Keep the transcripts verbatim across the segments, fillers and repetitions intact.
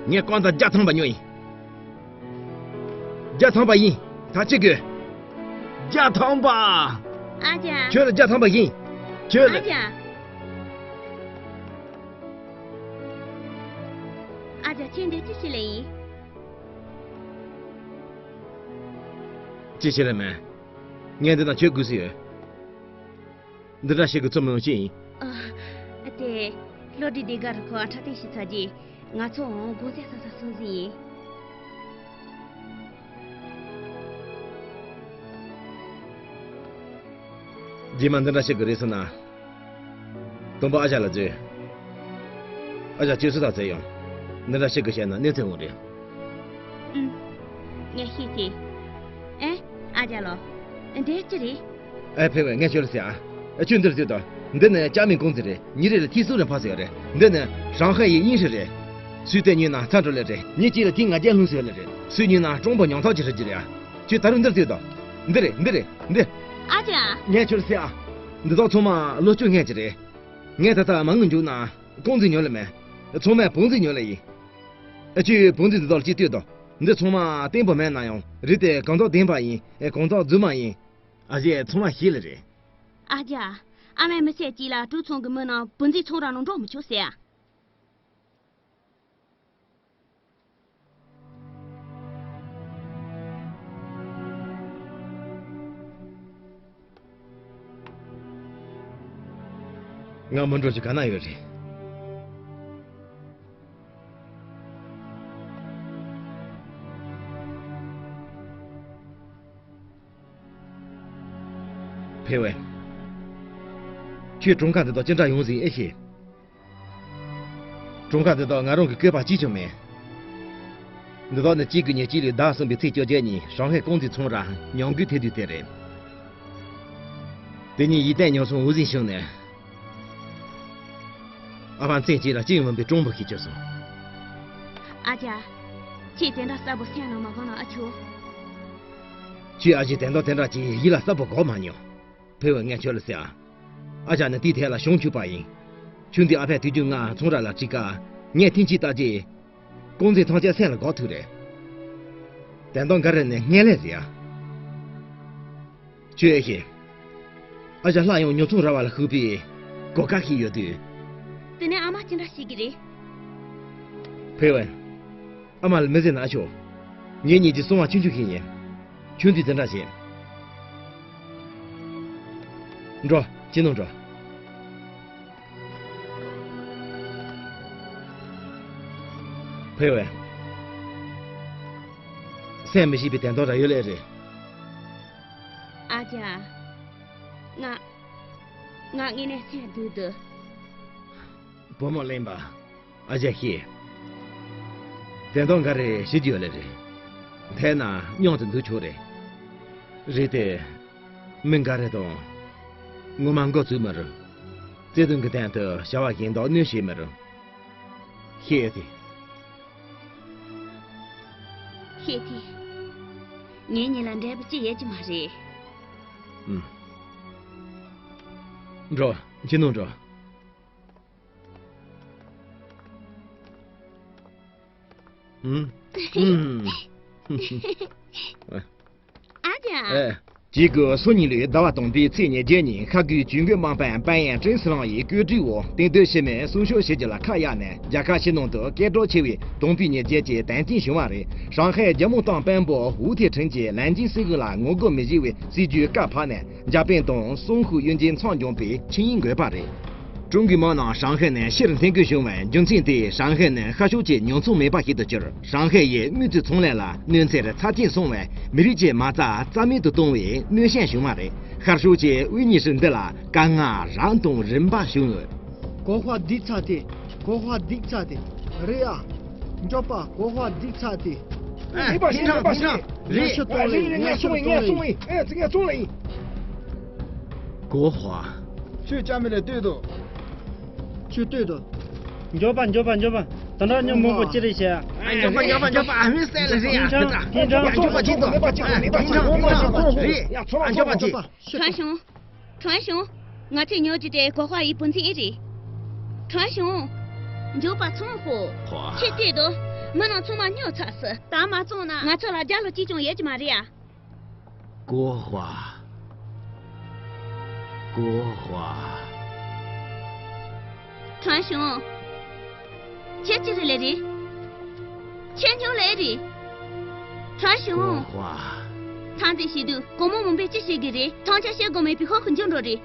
ངས་རྐང་ཐང་བརྒྱ་ཐམ་པ་ཉོས་ཡིན། བརྒྱ་ཐམ་པ་ཡིན། ད་ཅི་དགོས། བརྒྱ་ཐམ་པ། ཨ་ཅག་ཁྱོད་ལ་བརྒྱ་ཐམ་པ་ཡིན། ཁྱོད་ལ། ཨ་ཅག་ཨ་ཅག་ཁྱེད་འདི་ཅི་ཞིག་ལས་ཡིན། ཅི་ཞིག་ལས་མེད། ངས་འདི་དང་ཁྱོད་དགོས་སུ་ཡོད། འདི་འདྲ་ཞིག་གི་རྩོམ་མི་ཡོང་ཅི་ཡིན། ཨ། དེ། བློ་གྲོས་བདེ་དགའ་རུ་ཁོ་འཁྲབ་སྟོན་ཞིག་ཚར་རྗེས། ང་ཚོ་འོང་དགོང་ཟས་ཟ་ས་སོང་ཟིན་ཡིན། རྗེས་མ་འདི་འདྲ་ཞིག་གི་རེད་ཟེར་ན། དུམ་བུ་ཨ་ཞང་ལ་བརྗོད། ཨ་ཞང་ཁྱོད་སུ་དང་བཙལ་ཡོང་། འདི་འདྲ་ཞིག་གི་བཤད་ན་གནོད་འཚེ་འོང་རེད། ཨུམ། ངས་ཤེས་ཀྱི། ཨེ། ཨ་ཅག་ལོ། འདི་ཅི་རེད། ཨེ་ཕེ་ཝེ། ངས་ཁྱོད་ལ་ཟེར་ཨ། ཁྱོད་འདིར་ལྟོས་དང་། འདི་ནི་ཅཱ་མིན་ཀུང་ཙི་རེད། ཉིན་རེ་ལ་ཐིག་གསུམ་རེ་ཕར་ཟེར་བ་རེད། འདི་ནི་ཧྲང་ཧའེ་ཡི་དབྱིན་ཧྲི་རེད། སུས་དེ་ཉོས་ན་ཚ་འགྲོ་ལེ་རེད། ཉིན་གཅིག་ལ་ཐིག་ང་རྒྱལ་ལྷུང་ཟེར་བ་ལེ་རེད། སུས་ཉོས་ན་གྲོང་པ་ཉམ་ཐག་ཅིག་རེད་ཀྱི་རེད་ཨ། ཁྱོད་ད་རུང་འདིར་ལྟོས་དང་། འདི་རེད། འདི་རེད། འདི། ཨ་ཅག་ངས་ཁྱོད་ལ་ཟེར་ཨ། འདི་དག་ཚང་མ་ལོ་བཅོ་ལྔ་ཅིག་རེད། ངས་ད་ལྟ་མ་དངུལ་འཇུག་ན་ཀུང་ཙི་ཉོ་ལེ་མེད། ཚང་མས་བོང་ཙི་ཉོ་ལེ་ཡིན། ཨ། ཁྱོད་བོང་ཙི་འདི་དག་ལ་ཅིག་ལྟོས་དང་། འདི་ཚང་མ་བརྟན་པོ་མེད་ན་ཡང་རིགས་དེ་གང་དག་ལྡན་པ་ཡིན། གང་དག་རྫུན་མ་ཡིན། ཨ་ཞེས་ཚང་མ་ཤེས་ལེ་རེད། ཨ་ཅག་ཨ་མའི་མི་ཚེ་གཅིག་ལ་ཀྲུའུ་ཚང་གི་མི་རྣམས་བོང་ཙི་ཚང་ར་ནང་འགྲོ་མི་ཆོག་ཟེར་ཨ། ང་མི་འགྲོ་རྒྱུ་ག་ན་ཡོད་རེད། ཕེ་ཝེ། ཁྱོད་གྲོང་ཁ་འདི་དག་ཅི་འདྲ་ཡོང་ཟིན་ཨེ་ཤེས། གྲོང་ཁ་འདི་དག་ང་རང་གི་བཀོད་པ་གཅིག་ཀྱང་མེད། འདི་དག་ནི་གཅིག་དགུ་ཉེར་གཅིག་ལོའི་ཟླ་གསུམ་པའི་ཚེས་བཅོ་བརྒྱད་ཉིན་ཧྲང་ཧའེ་ཀུང་ཙི་ཚོང་ར་ཉམས་རྒུད་ཐེབས་དུས་དེ་རེད། དེ་ཉིན་ཡིན་ཏན་ཉམས་སོང་འུ་ཟིན་བྱུང་ནས། ཨ་ཕ་མཚན་གཅིག་ལ་གཅིག་མིན་པའི་གྲོང་པོ་ཞིག་གྱུར་སོང་། ཨ་ཅག་ཁྱེད་དེ་འདྲ་གསལ་པོ་སེམས་ནང་མ་གང་ན་ཨ་ཆོ། ཁྱོད་ཨ་ཅེ་དོན་དག་དེ་འདྲ་ཅིག་ཡིད་ལ་གསལ་པོ་འགོག་མ་མྱོང་། ཕེ་ཝེ། ངས་ཁྱོད་ལ་ཟེར་ཨ། ཨ་ཅག་ནི་དེའི་ཐད་ལ་བྱང་ཆུབ་པ་ཡིན། ཆུང་དུས་ཨ་ཕས་དུས་རྒྱུན་ང་ཚོང་ར་ལ་ཁྲིད་སྐབས་ངས་ཐེངས་གཅིག་བལྟས་རྗེས། ཀུང་ཙི་ཐམས་ཅད་སེམས་ལ་འགོག་ཐུབ་རེད། དོན་དག་འགའ་རེ་ནི་སྔོན་ལས་ཟེར་ཨ། ཁྱོད་ཨེ་ཤེས། ཨ་ཅག་སླར་ཡང་ཉོ་ཚོང་ར་བ་ལ་ཞུགས་པའི་གོ་སྐབས་ཤིག་ཡོད་དུས། དེ་ནས་ཨ་མ་ཅི་འདྲ་ཞིག་གི་རེད། ཕེ་ཝེ། ཨ་མ་ལ་མི་ཟེར་ན་ཨ་ཆོ། ངེད་གཉིས་ཀྱི་སྲུང་བ་ཆུང་ཆུང་ཞིག་ཡིན། ཆུང་དུས་དེ་འདྲ་བྱེད། འགྲོ། ཁྱིམ་ནང་འགྲོ། ཕེ་ཝེ། སེམས་མི་ཤེས་པའི་དོན་དག་ར་ཡོད་ལེ་རེད། ཨ་ཅག་ང་། ང་དངོས་གནས་སེམས་སྡུག་འདུག་བུ་མོ་གླེན་པ། ཨ་ཅག་ཤེས། དོན་དག་འགའ་རེ་ཞུ་རྒྱུ་ཡོད་ལེ་རེད། འཐད་ན་མཉམ་དུ་འདུག་ཆོག་རེད། རེད་དེ། མི་འགའ་རེ་དང་། ངོ་མ་མགོ་ཚོས་མི་རུང་། བརྩེ་དུང་གི་སྟེང་དུ་བྱ་བ་གཞན་དག་གནོད་བྱེད་མི་རུང་། ཤེས་ཡོད་དེ། ཤེས་དེ། ངེད་གཉིས་ལ་འབྲས་བུ་ཅི་ཡོད་ཀྱི་མ་རེད། ཨུམ། འགྲོ། ཁྱིམ་ནང་འགྲོ། ཨུམ། ཨུམ། ཨ་ཅག་ཨེ། གཅིག་དགུ་སོ་གཉིས་ལོའི་ཟླ་བ་དང་པོའི་ཚེས་ཉེར་བརྒྱད་ཉིན་ཤར་ཁུལ་ཇུས་འགོད་དམངས་དཔོན་པན་ཡན་ཀྲེང་སི་ལང་ཡིས་བཀོད་སྒྲིག་འོག་གཏན་སྡོད་ཤི་མིར་གསུང་ཆོས་ཞུ་རྒྱུ་ལ་ཁ་གཡར་ནས་རྒྱལ་ཁབ་ཕྱི་ནང་དུ་སྐད་གྲགས་ཆེ་བའི་དང་པོའི་ཉེར་བརྒྱད་ཀྱི་དོན་རྐྱེན་བྱུང་བ་རེད། ཧྲང་ཧའེ་རྒྱལ་མོ་དང་དཔོན་པོ་ཧུའུ་ཐེ་ཁྲིན་གྱིས་ལན་ཅིན་སྲིད་གཞུང་ལ་ངོ་རྒོལ་མི་བྱེད་པའི་སྲིད་ཇུས་བཀའ་ཕབ་ནས་འཇར་པན་དང་སུང་ཧུའུ་གཡུལ་འགྱེད་མཚམས་འཇོག་པའི་ཆིངས་ཡིག་འགོད་པ་རེད། ཀྲུང་གོའི་མི་རྣམས་ཧྲང་ཧའེ་ནས་ཕྱིར་འཐེན་དགོས་བྱུང་བའི་རྒྱུ་མཚན་དེ་ཧྲང་ཧའེ་ནི་ཤར་ཕྱོགས་ཀྱི་ཉོ་ཚོང་མེད་པ་ཞིག་ཏུ་གྱུར། ཧྲང་ཧའེ་ཡིས་དངུལ་རྩིས་ཚོང་ལས་ལ་གནོད་འཚེར་ཚབས་ཆེན་སོང་བས་མི་རིགས་ཀྱི་མ་རྩ་རྩ་མེད་དུ་གཏོང་བའི་གནོད་ཤན་བྱུང་བ་རེད། ཤར་ཕྱོགས་ཀྱི་དབུས་ཉི་ཧྲི་འདི་ལ་དཀའ་ངལ་རབ་དང་རིམ་པ་བྱུང་ཡོད། གོ་ཧྭ་སྡིག་ཚ་དེ། གོ་ཧྭ་སྡིག་ཚ་དེ། རེད་ཨ། མགྱོགས་པ་གོ་ཧྭ་སྡིག་ཚ་དེ། ཨ། མི་འདྲ་མི་འདྲ་མི་འདྲ། རེད། ངས་ཤོད་གཏོང་ལེ་ཡིན། ངས་ཤོད་གཏོང་ལེ་ཡིན། ཨེ་ཙི་ངས་གཏོང་ལེ་ཡིན། གོ་ཧྭ། ཁྱོད་ཅང་མི་ལས་ལྟོས་དོ། ཁྱོད་ལྟོས་དོ། མགྱོགས་པ་མགྱོགས་པ་མགྱོགས་པ། དེ་འདྲ་ཉོན་མོངས་པོ་ཅི་རེད་ཤག་ཨ། མགྱོགས་པ་མགྱོགས་པ་མགྱོགས་པ། ཨ། མི་སེ་ལ་རེད་ཡ། ཕིན་ཀྲང་། ཕིན་ཀྲང་། མགྱོགས་པ་ཅིག་ཏོ། ཕིན་ཀྲང་། མགྱོགས་པ་ཅིག་ཏོ། རེད། ཨ། མགྱོགས་པ་ཅིག་ཁྲོན་ཞུང་། ཁྲོན་ཞུང་། ང་ཚོས་ཉོ་རྒྱུ་དེ་གོ་ཧྭ་ཡི་བུ་འཛིན་ཨེ་རེད། ཁྲོན་ཞུང་། མགྱོགས་པ་བཙོང་ཤོག་ཁོ། ཁྱེད་ལྟོས་དང་། མི་རྣམས་ཚང་མ་སྨྱོ་ཚར་སོང་། ད་མ་བཙོང་ན་ང་ཚོ་ལ་རྒྱ་ལོ་གཅིག་ཀྱང་ཡོད་ཀྱི་མ་རེད་ཡ། 国花。国花。 ཁྲང་ཞུང་། ཁྱེད་ཅི་རེད་ལེ་རེད། ཁྱེད་སྨྱོ་ལེ་རེད། ཁྲང་ཞུང་། 国花。 ཐང་འཛིན་བྱེད་དུས་སྒོར་མོ་མང་པོས་ཅི་བྱེད་ཀྱི་རེད། ཐང་ཆ་བཤད་དགོས་མེད་པའི་ཤོག་གི་འཇོག་འགྲོ་རེད།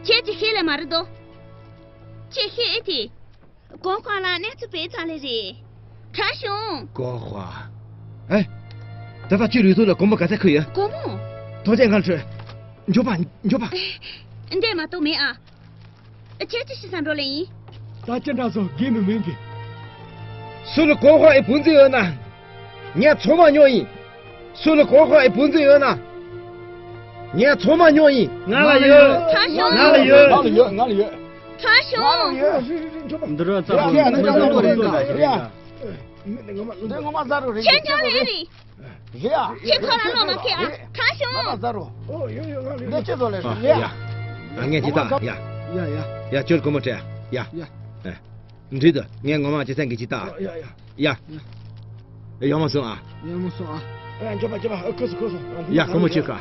ཁྱེད་ཀྱིས་ཤེས་ལེ་མ་རེད་དོ། ཁྱེད་ཤེས་ཨེ་ཐི། གོང་ཁ་ལ་གནས་ཚུལ་སྤེལ་ཚར་ལེ་རེད། ཁྲང་ཞུང་། 国花。 ཨེ། ད་ལྟ་ཁྱོད་རུས་ཐོག་ལ་སྒོར་མོ་ག་ཚད་ཁུར་ཡོད། སྒོར་མོ། ཐོག་ཆེན་ཁང་ཁྲོད། མགྱོགས་པ། མགྱོགས་པ། འདས་མ་གཏོགས་མེད་ཨ། ཁྱེད་ཅི་ཞིག་ས་འགྲོ་ལེ་ཡིན། ད་ཅི་འདྲ་སོ་རྒན་མི་མིན་གི། སུ་ལ་གོ་ཧྭ་ཡི་བུ་འཛིན་ཡོད་ན། ངས་ཚང་མ་ཉོ་ཡིན། སུ་ལ་གོ་ཧྭ་ཡི་བུ་འཛིན་ཡོད་ན། ངས་ཚང་མ་ཉོ་ཡིན། ང་ལ་ཡོད། ང་ལ་ཡོད། ང་ལ་ཡོད། ང་ལ་ཡོད། ཁྲང་ཞུང་། འདི་རུ་རྩ་བ་མི་འདི་ངོ་མ་ཟ་རོ་རེད། ཁྱེད་ཉོ་ལེ་རེད། རེད་ཡ། ཁྱེད་ཁོ་རང་ལོ་མ་ཁེ་ཨ། ཁྲང་ཞུང་། ང་ཟ་རོ། ཨོ་ཡོ་ཡོ། ང་ལ་ཡོད། འདི་ཅི་ཟོ་ལེ་རེད། ཨ་རེད་ཡ། ཡ། ཨ་ངས་ཅི་ལྟ་ཡ། ཡ་ཡ། ཡ་ཁྱོད་སྒོར་མོ་སྤྲད་ཡ། ཡ། ཡ། ཨ། འགྲིག་འདུག་ངས་ངོ་མ་ཅི་ཚན་གི་ཅི་ལྟ། ཡ་ཡ། ཡ། ཡ། ཡག་མོ་སོང་ཨ། ཡག་མོ་སོང་ཨ། ཨ་འཇོག་པ་འཇོག་པ། ཨ་ཁོ་སོ་ཁོ་སོ། ཡ་སྒོར་མོ་ཁྱོད་ཀ།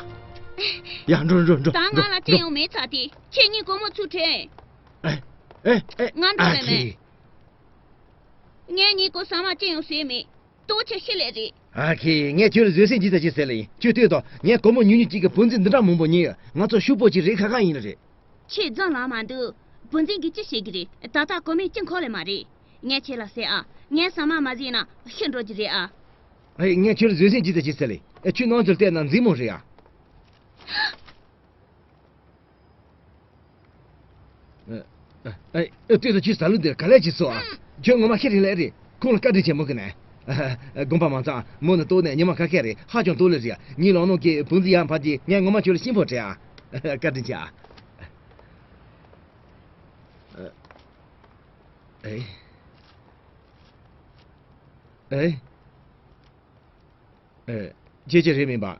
ཡ་འགྲོ་འགྲོ་འགྲོ། ད་ང་ལ་ཅི་ཡང་མེད་ཚ་དེ་ཁྱེད་གཉིས་སྒོར་མོ་ཚུར་སྤྲད། ཨེ། ཨེ། ཨེ། ང་འགྲོ་ཨ་ལེ་མེད། ཁེ། ངས་གཉིས་ཀོ་ཟ་མ་ཅི་ཡང་ཟོས་མེད། ལྟོ་ཆས་ཤི་ལེ་རེད། ཨ་ཁེ། ངས་ཁྱོད་ལ་བཟོད་བསྲན་ཅི་ཙམ་ཅི་ཟེར་ལེ་ཡིན། ཁྱོད་ལྟོས་དང་། ངས་སྒོར་མོ་ཉུང་ཉུང་གཅིག་གི་བུ་འཛིན་འདི་འདྲ་མང་པོ་ཉོས་ཡོད། ང་ཚོ་ཕྱུག་པོ་ཅིག་རེད་ཁ་ཁ་ཡིན་ལེ་རེད། ཁྱེད་རྫོང་ལ་མ་འདུག་བུ་འཛིན་གྱིས་ཅི་བྱེད་ཀྱི་རེད། ད་ལྟ་གོ་མེད་ཅི་འཁོར་ལེ་མ་རེད། ངས་ཁྱེད་ལ་ཟེར་ཨ། ངས་ཟ་མ་མ་ཟོས་ན་ཤི་འགྲོ་རྒྱུ་རེད་ཨ། ཨེ། ངས་ཁྱོད་ལ་བཟོད་བསྲན་ཅི་ཙམ་ཅི་ཟེར་ལེ། ཨེ། ཁྱོད་ནང་ཚུར་བལྟས་ན་མཛེས་མོ་རེད་ཨ། ཨ། ཨ། ཨ། ལྟོས་དང་། ཁྱོད་ཟ་ལུགས་འདིར་ག་ལེར་ཅིག་སོང་ཨ། ཁྱོད་ངོ་མ་ཤི་རིན་ལེ་རེད། ཁོང་ལ་བཀའ་དྲིན་ཆེན་མོ་གི་ནས། ཨ། དགོངས་པ་མ་ཚོམས། མོ་ནི་ལྟོ་ནས་ཉི་མ་ཁ་ཁ་རེད། ཧ་ཅང་ལྟོ་ལེ་རེད་ཨ། ངའི་ལག་ནང་གི་བུ་འཛིན་ཡར་འཕར་རྗེས་ངས་ངོ་མ་ཁྱོད་ལ་གཤིན་པོ་སྤྲད་ཨ། བཀའ་དྲིན་ཆེ་ཨ། ཨེ། ཨེ། ཨེ། ཁྱེད་ཀྱི་རེད་མིན་པ།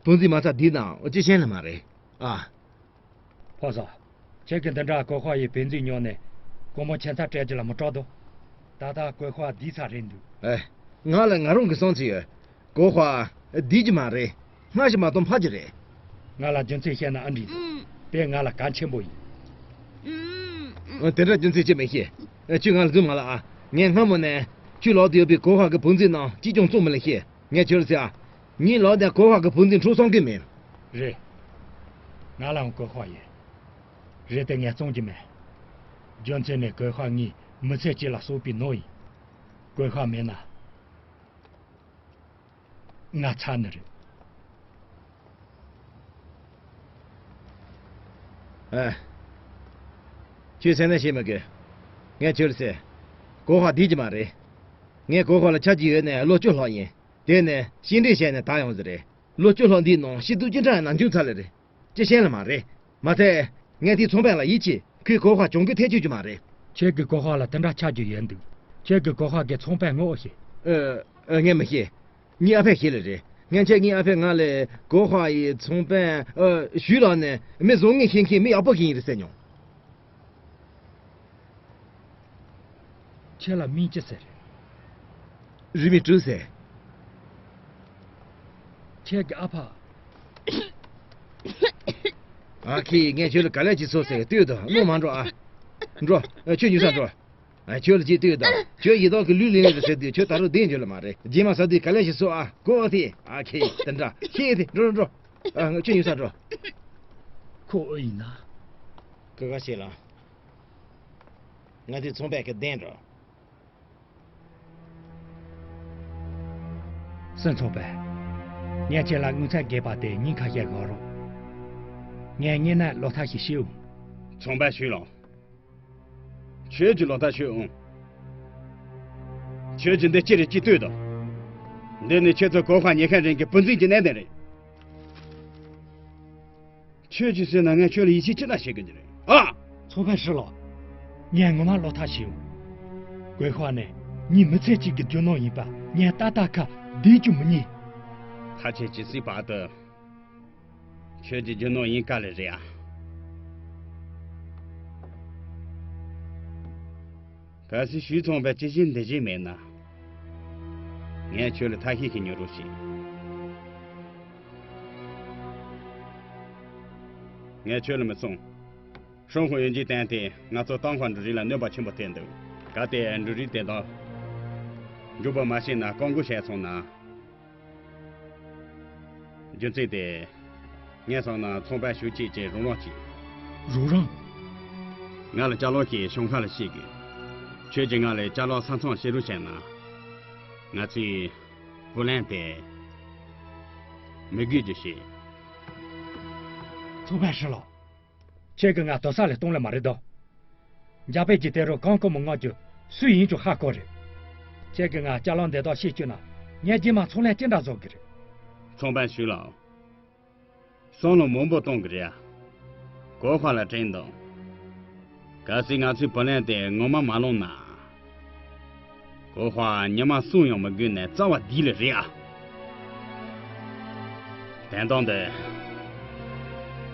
བུ་འཛིན་མ་ཚ་འདི་ནང་ཅི་ཤེས་ལེ་མ་རེད་ཨ། ཕོ་སོ། ཁྱེད་ཀྱིས་འདི་འདྲ་གོ་ཧྭ་ཡི་བུ་འཛིན་ཉོས་ནས་སྒོར་མོ་ཁྱད་མཚར་སྤྲད་རྒྱུ་ལ་མི་སྐྲག་དོ། ད་ལྟ་གོ་ཧྭ་བསྡུས་ཚར་རེད་འདུག་ཨེ། ང་ལ་ང་རང་གི་བསམ་ཚུལ་ཡོད། གོ་ཧྭ་བསྡུས་རྒྱུ་མ་རེད། སྔར་བཞིན་མ་གཏོང་ཕར་རྒྱུ་རེད། ང་ལ་རྒྱུ་མཚན་བཤད་ན་ཨ་འགྲིག་འདུག་དེ་ང་ལ་གལ་ཆེན་པོ་ཡིན། ཨ། དེ་འདྲ་རྒྱུ་མཚན་ཅི་མི་ཤེས། ཨ། ཁྱོད་ང་ལ་རྫུན་མ་ལབ་ཨ། ངས་སྔ་མོ་ནས་ཁྱོད་ལག་ཏུ་ཡོད་པའི་གོ་ཧྭ་གི་བུ་འཛིན་ནང་གཅིག་ཀྱང་བཙོང་མི་ལེ་ཤེས། ངས་ཁྱོད་ལ་ཟེར་ཨ། ངའི་ལག་ནས་གོ་ཧྭ་གི་བུ་འཛིན་འཕྲོག་བསམ་གི་མེད། རེད། ང་ལའང་གོ་ཧྭ་ཡོད། རེད་དེ་ངས་བཙོང་རྒྱུ་མེད། རྒྱུ་མཚན་ནི་གོ་ཧྭ་ངའི་མི་ཚེ་གཅིག་ལ་གསོག་པའི་ནོར་ཡིན། གོ་ཧྭ་མེད་ན། ང་ཚར་ནི་རེད། ཨ། ཁྱོད་སེམས་ནད་བྱེད་མི་དགོས། ངས་ཁྱོད་ལ་ཟེར། གོ་ཧྭ་བསྡུས་རྒྱུ་མ་རེད། ངས་གོ་ཧྭ་ལ་ཆ་རྒྱུས་ཡོད་ནས་ལོ་བཅུ་ལྷག་ཡིན། དེ་ནས་ཤེས་འདྲིས་བྱས་ནས་ད་ཡོང་ཟེར་རེད། ལོ་བཅུ་ལྷག་འདིའི་ནང་ཤི་སྡུག་ཅི་འདྲ་ཡང་ན་འཇུག་ཚར་ལེ་རེད། ཅི་ཤེས་ལེ་མ་རེད། མ་ཚད། ངས་དེའི་ཚོང་དཔོན་ལ་ཡིད་ཆེས། ཁོས་གོ་ཧྭ་གྱོང་གུད་ཐེབས་བཅུག་རྒྱུ་མ་རེད། ཁྱེད་ཀྱི་གོ་ཧྭ་ལ་དེ་འདྲ་ཆ་རྒྱུས་ཡོད་འདུག་ཁྱེད་ཀྱི་གོ་ཧྭ་གི་ཚོང་དཔོན་ངོ་ཤེས། ཨ། ཨ། ངས་མི་ཤེས། ངའི་ཨ་ཕས་ཤེས་ལེ་རེད། སྔན་ཆད་ངའི་ཨ་ཕས་ང་ལ་གོ་ཧྭ་ཡི་ཚོང་དཔོན། ཨ། ཞུས་ལགས་ནས་མི་བཟང་ངན་ཤེས་མཁན་མི་ཡག་པོ་ཞིག་ཡིན་རེད་ཟེར་མྱོང་། ཁྱེད་ལ་མིང་ཅི་ཟེར། རུས་མིང་ཀྲུའུ་ཟེར། ཁྱེད་ཀྱི་ཨ་ཕ། ཨ་ཁེ། ངས་ཁྱོད་ལ་ག་ལེར་ཅིག་སོང་ཟེར། ལྟོས་དང་། རྨོངས་མ་འགྲོ་ཨ། འགྲོ། ཨ། ཁྱོད་ཉུང་ས་འགྲོ། ཨ། ཁྱོད་ལ་ཅིག་ལྟོས་དང་། ཁྱོད་ཡི་དྭགས་ཀྱི་ལུས་ལེན་རེད་ཟེར་དུས་ཁྱོད་ད་རུང་བསྡད་འཇོག་ལེ་མ་རེད། རྗེས་མ་ཟ་དུས་ག་ལེར་ཅིག་སོང་ཨ། ཀོ་ཨ་ཐི། ཨ་ཁེ། དེ་འདྲ་ཁེ་ཐི། འགྲོ་འགྲོ་འགྲོ། ཨ། ཁྱོད་ཉུང་ས་འགྲོ། ཁོ་ཨེ་ཡིན་ན། ཀི་ག་ཤེས་ལ། ང་དེ་ཚོང་པས་ཀི་བདེན་འགྲོ། སུན་ཚོགས་པས། ངས་ཁྱེད་ལ་དངུལ་ཚན་རྒྱས་པ་དེ་ཉིན་ཁ་ཤས་དགོས་རོགས། ངས་རྙེད་ན་ལོག་ཐབས་ཤིག་ཤེས་འོང་། ཚོང་པ་ཞུས་ལགས། ཁྱོད་ཀྱིས་ལོག་ཐབས་ཤེས་འོང་། ཁྱོད་ཀྱིས་འདི་ཅི་རེད་ཅིག་ལྟོས་དང་། འདི་ནི་ཁྱོད་ཚོ་གོ་ཧྭ་ཉོ་མཁན་རང་གི་བུ་འཛིན་གྱི་གནད་དོན་རེད། ཁྱོད་ཀྱིས་ཟེར་ན་ངས་ཁྱོད་ལ་ཡིད་ཆེས་ཅི་འདྲ་བྱེད་དགོས་ཀྱི་རེད་ཨ། ཚོང་དཔོན་ཧྲི་ལོ། ངས་ངོ་མ་ལོག་ཐབས་ཤེས་འོང་། གོས་ཧྭ་ནི་ངའི་མི་ཚེ་གཅིག་གི་རྒྱུ་ནོར་ཡིན་པ་ངས་ཏག་ཏག་ཁ་བསྡད་རྒྱུ་མི་ཉན། ཕལ་ཆེར་ཇི་སྲིད་བར་དུ་ཁྱོད་ཀྱི་རྒྱུ་ནོར་ཡིན་དཀའ་ལས་རེད་ཨ། གལ་སྲིད་ཞུས་ཚོང་པས་ཅི་བྱེད་འདི་བྱེད་མེད་ན། ངས་ཁྱོད་ལ་ཐབས་ཤེས་ཤིག་ཉོ་རོགས་བྱེད། ངས་ཁྱོད་ལ་མི་གསུང་། ཧྲོང་ཧོ་ཡོན་གྱིས་བསྟན་ཏེ་ང་ཚོ་ཏང་ཧྥ་འབྲུ་རིགས་ལ་གནོད་པ་ཆེན་པོ་ཐེབས་འདུག་གལ་ཏེ་འབྲུ་རིགས་དེ་དག་མགྱོགས་པོ་མ་བཤིག་ན་བཀག་འགོག་བྱས་སོང་ན། རྒྱུ་མཚན་དེ། ངས་བསམ་ན་ཚོང་དཔོན་ཞུ་གཅིག་ཅེས་རོགས་རམ་གྱིས། རོགས་རམ། ང་ལ་ཅ་ལག་ཞིག་ཤོང་ཁ་ལ་བཤད་དགོས། ཁྱོད་ཀྱིས་ང་ལ་ཅ་ལག་ས་མཚམས་བཤད་རོགས་བྱས་ན། ང་ཚོའི་བུ་ལོན་དེ་མི་དགོས་རྒྱུ་བྱེད། ཚོང་དཔོན་ཧྲི་ལོ། ཁྱེད་ཀྱིས་ང་དོ་ས་ལས་གཏོང་ལེ་མ་རེད་དོ། འཇར་པན་གྱི་དེ་རུ་གང་གོ་མི་ང་རྒྱུ་སུ་ཡིན་ཀྱང་ཧ་གོ་རེད། ཁྱེད་ཀྱིས་ང་ཅ་ལག་འདི་དག་བཤད་བཅུག་ན་ངས་རྗེས་མ་ཚོང་ལས་ཅི་འདྲ་བཟོ་གི་རེད། ཚོང་དཔོན་ཞུས་ལགས། བསམ་བློ་མང་པོ་གཏོང་གི་རེད། གོ་ཧྭ་ལ་དྲན་དང་། གལ་སྲིད་ང་ཚོའི་བུ་ལོན་དེ་ངོ་མ་མ་བླངས་ན། གོ་ཧྭ་ཉི་མ་གསུམ་ཡང་མི་དགོས་ནས་རྩ་བ་བསྡུས་ལེ་རེད་ཨ། དོན་དག་འདི་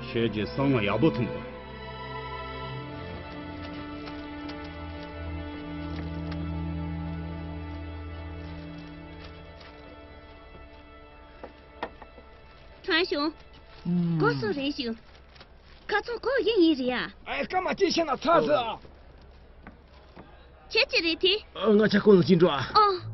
ཁྱོད་ཀྱིས་བསམ་བློ་ཡག་པོ་ཐོངས་དང་། ཁྲང་ཞུང་། ཨུམ། གོ་སོང་རེད་ཞུ། ཁ་ཚོན་ཁོ་ཡིན་ཡིན་རེད་ཡ། ཨེ། སྐར་མ་གཅིག་ཕྱིན་ན་ཚར་ཟིག་ཁྱེད་ཀྱི་རེད་དེ། ཨ། ང་ཆ་ཁོང་ལ་ཅི་འགྲོ་ཨ། ཨོ།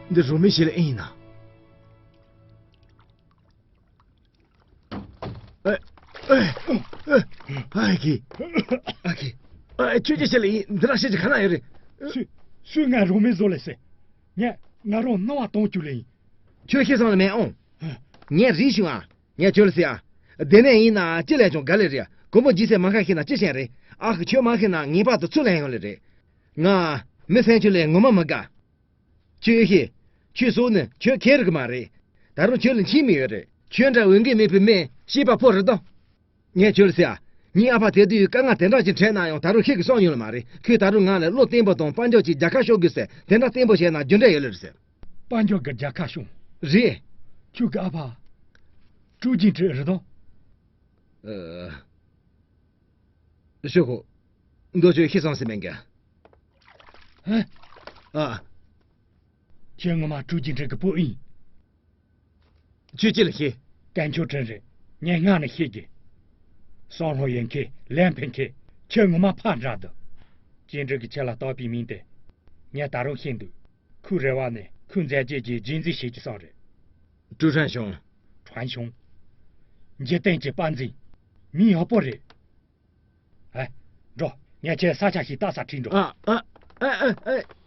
འདི་རུ་མི་ཞིག་ལ་ཨེ་ཡིན་ན། ཨ་ཁི། ཨ་ཁི། ཨ། ཁྱོད་ཀྱི་ཞལ་ལ་ཡིན། འདི་ར་ཤེས་ཀྱི་ག་ན་ཡོད་རེད། སུས། སུས་ང་རོགས་མེད་བཟོ་ལེ་ཟེ། ངས་ང་རང་སྣང་བ་གཏོང་བཅུག་ལེ་ཡིན། ཁྱོད་ཤེས་སོང་ལེ་མེད་ཨང་། ངས་རིག་བྱུང་ཨ། ངས་ཁྱོད་ལ་ཟེར་ཨ། དེ་ནས་ཡིན་ན་ཅི་ལས་ཀྱང་དགའ་ལེ་རེད། གོ་མོ་ཇི་སེ་མ་ཁ་ཤེས་ན་ཅི་ཤེས་རེད། ཨ་ཁི། ཁྱོད་མ་ཤེས་ན་ངེས་པར་དུ་ཚུར་ལེན་ཡོང་ལེ་རེད། ང་མི་སེམས་ཆུང་ལས་ངོ་མ་མི་དགའ། ཁྱོད་ཤེས། ཁྱོད་སོང་ནས་ཁྱོད་ཁེ་རི་གི་མ་རེད། ད་རུང་ཁྱོད་ལ་འཆི་མི་ཡོད་རེད། ཁྱོད་འདྲ་འོས་འགན་མེད་པའི་མི་ཤེས་པ་ཕོ་རེད་དོ། ངས་ཁྱོད་ལ་ཟེར་ཨ། ངའི་ཨ་ཕ་དེ་དུས་དཀའ་ངལ་དེ་འདྲ་ཅིག་འཕྲད་ན་ཡང་ད་རུང་ཤི་གི་སོང་ཡོང་ལ་མ་རེད། ཁོས་ད་རུང་ང་ལ་བློ་བརྟན་པོ་དང་དཔལ་འབྱོར་གྱི་རྒྱལ་ཁ་ཤོར་དགོས་ཟེར་དེ་འདྲ་བརྟན་པོ་བྱས་ན་རྒྱུ་འབྲས་ཡོད་ལེ་རེད་ཟེར། དཔལ་འབྱོར་གྱི་རྒྱལ་ཁ་བྱུང་། རེད། ཁྱོད་ཀྱི་ཨ་ཕ། ཀྲུའུ་ཅིན་ཀྲི་རེད་དོ། ཨ། ཞོ་ཁོ། མདོ་ཆོས་ཤེས་སོང་ཟེར་མེད་ག་ཧ། ཨ། ཁྱེད་ངོ་མ་ཀྲུའུ་ཅིན་ཀྲི་གི་བུ་ཨིན། ཁྱོད་ཅི་ལ་ཤེས། ཀན་ཆོ་ཁྲིན་རེད། ངས་སྔ་ནས་ཤེས་ཀྱི། སང་ལྷོ་ཡན་ཁེ་ལན་ཕན་ཁེ་ཁྱེད་ངོ་མ་ཕ་འདྲ་འདུག་ཅིན་ཀྲི་གི་ཁྱེད་ལ་བཏགས་པའི་མིང་དེ་ངས་ད་རུང་ཤེས་འདུག་ཁོའི་རེ་བ་ནི་ཁོའི་མཛད་རྗེས་ཀྱི་རྗེས་འཛིན་བྱེད་ཀྱི་བསམ་རེད། ཀྲུའུ་ཁྲན་ཞུང་། ཁྲན་ཞུང་། འཇིག་རྟེན་གྱི་དཔའ་མཛངས། མིང་ཡག་པོ་རེད། ཨ། འགྲོ། ངས་ཁྱེད་ས་ཆ་ཞིག་ལྟ་ས་ཁྲིད་འགྲོ། ཨ། ཨ། ཨ། ཨ། ཨ།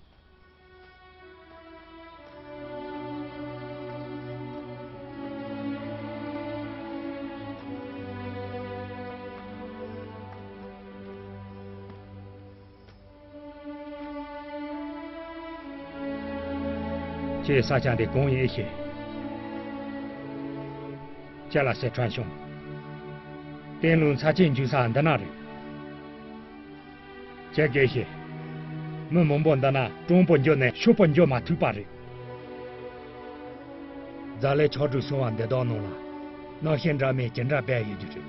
ཁྱེད་ས་ཆ་འདི་གང་ཡིན་ཤེས། ཁྱེད་ལ་ཟེར། ཁྲན་ཞུང་། བསྟན་ལུང་ཚ་ཆེན་འཇུག་ས་འདི་ན་རེད། ཁྱེད་ཀྱིས་ཤེས། མི་མང་པོ་འདི་ན་སྤྲང་པོ་འགྱོ་ནས་ཤོག་པོ་འགྱོ་མ་ཐུབ་པ་རེད། རྫ་ལའི་ཆག་གྲུ་སོང་བ་འདི་དག་ནང་ལ་རྣམ་ཤེས་འདྲ་མིན་ཇི་འདྲ་སྦས་ཡོད་རྒྱུ་རེད།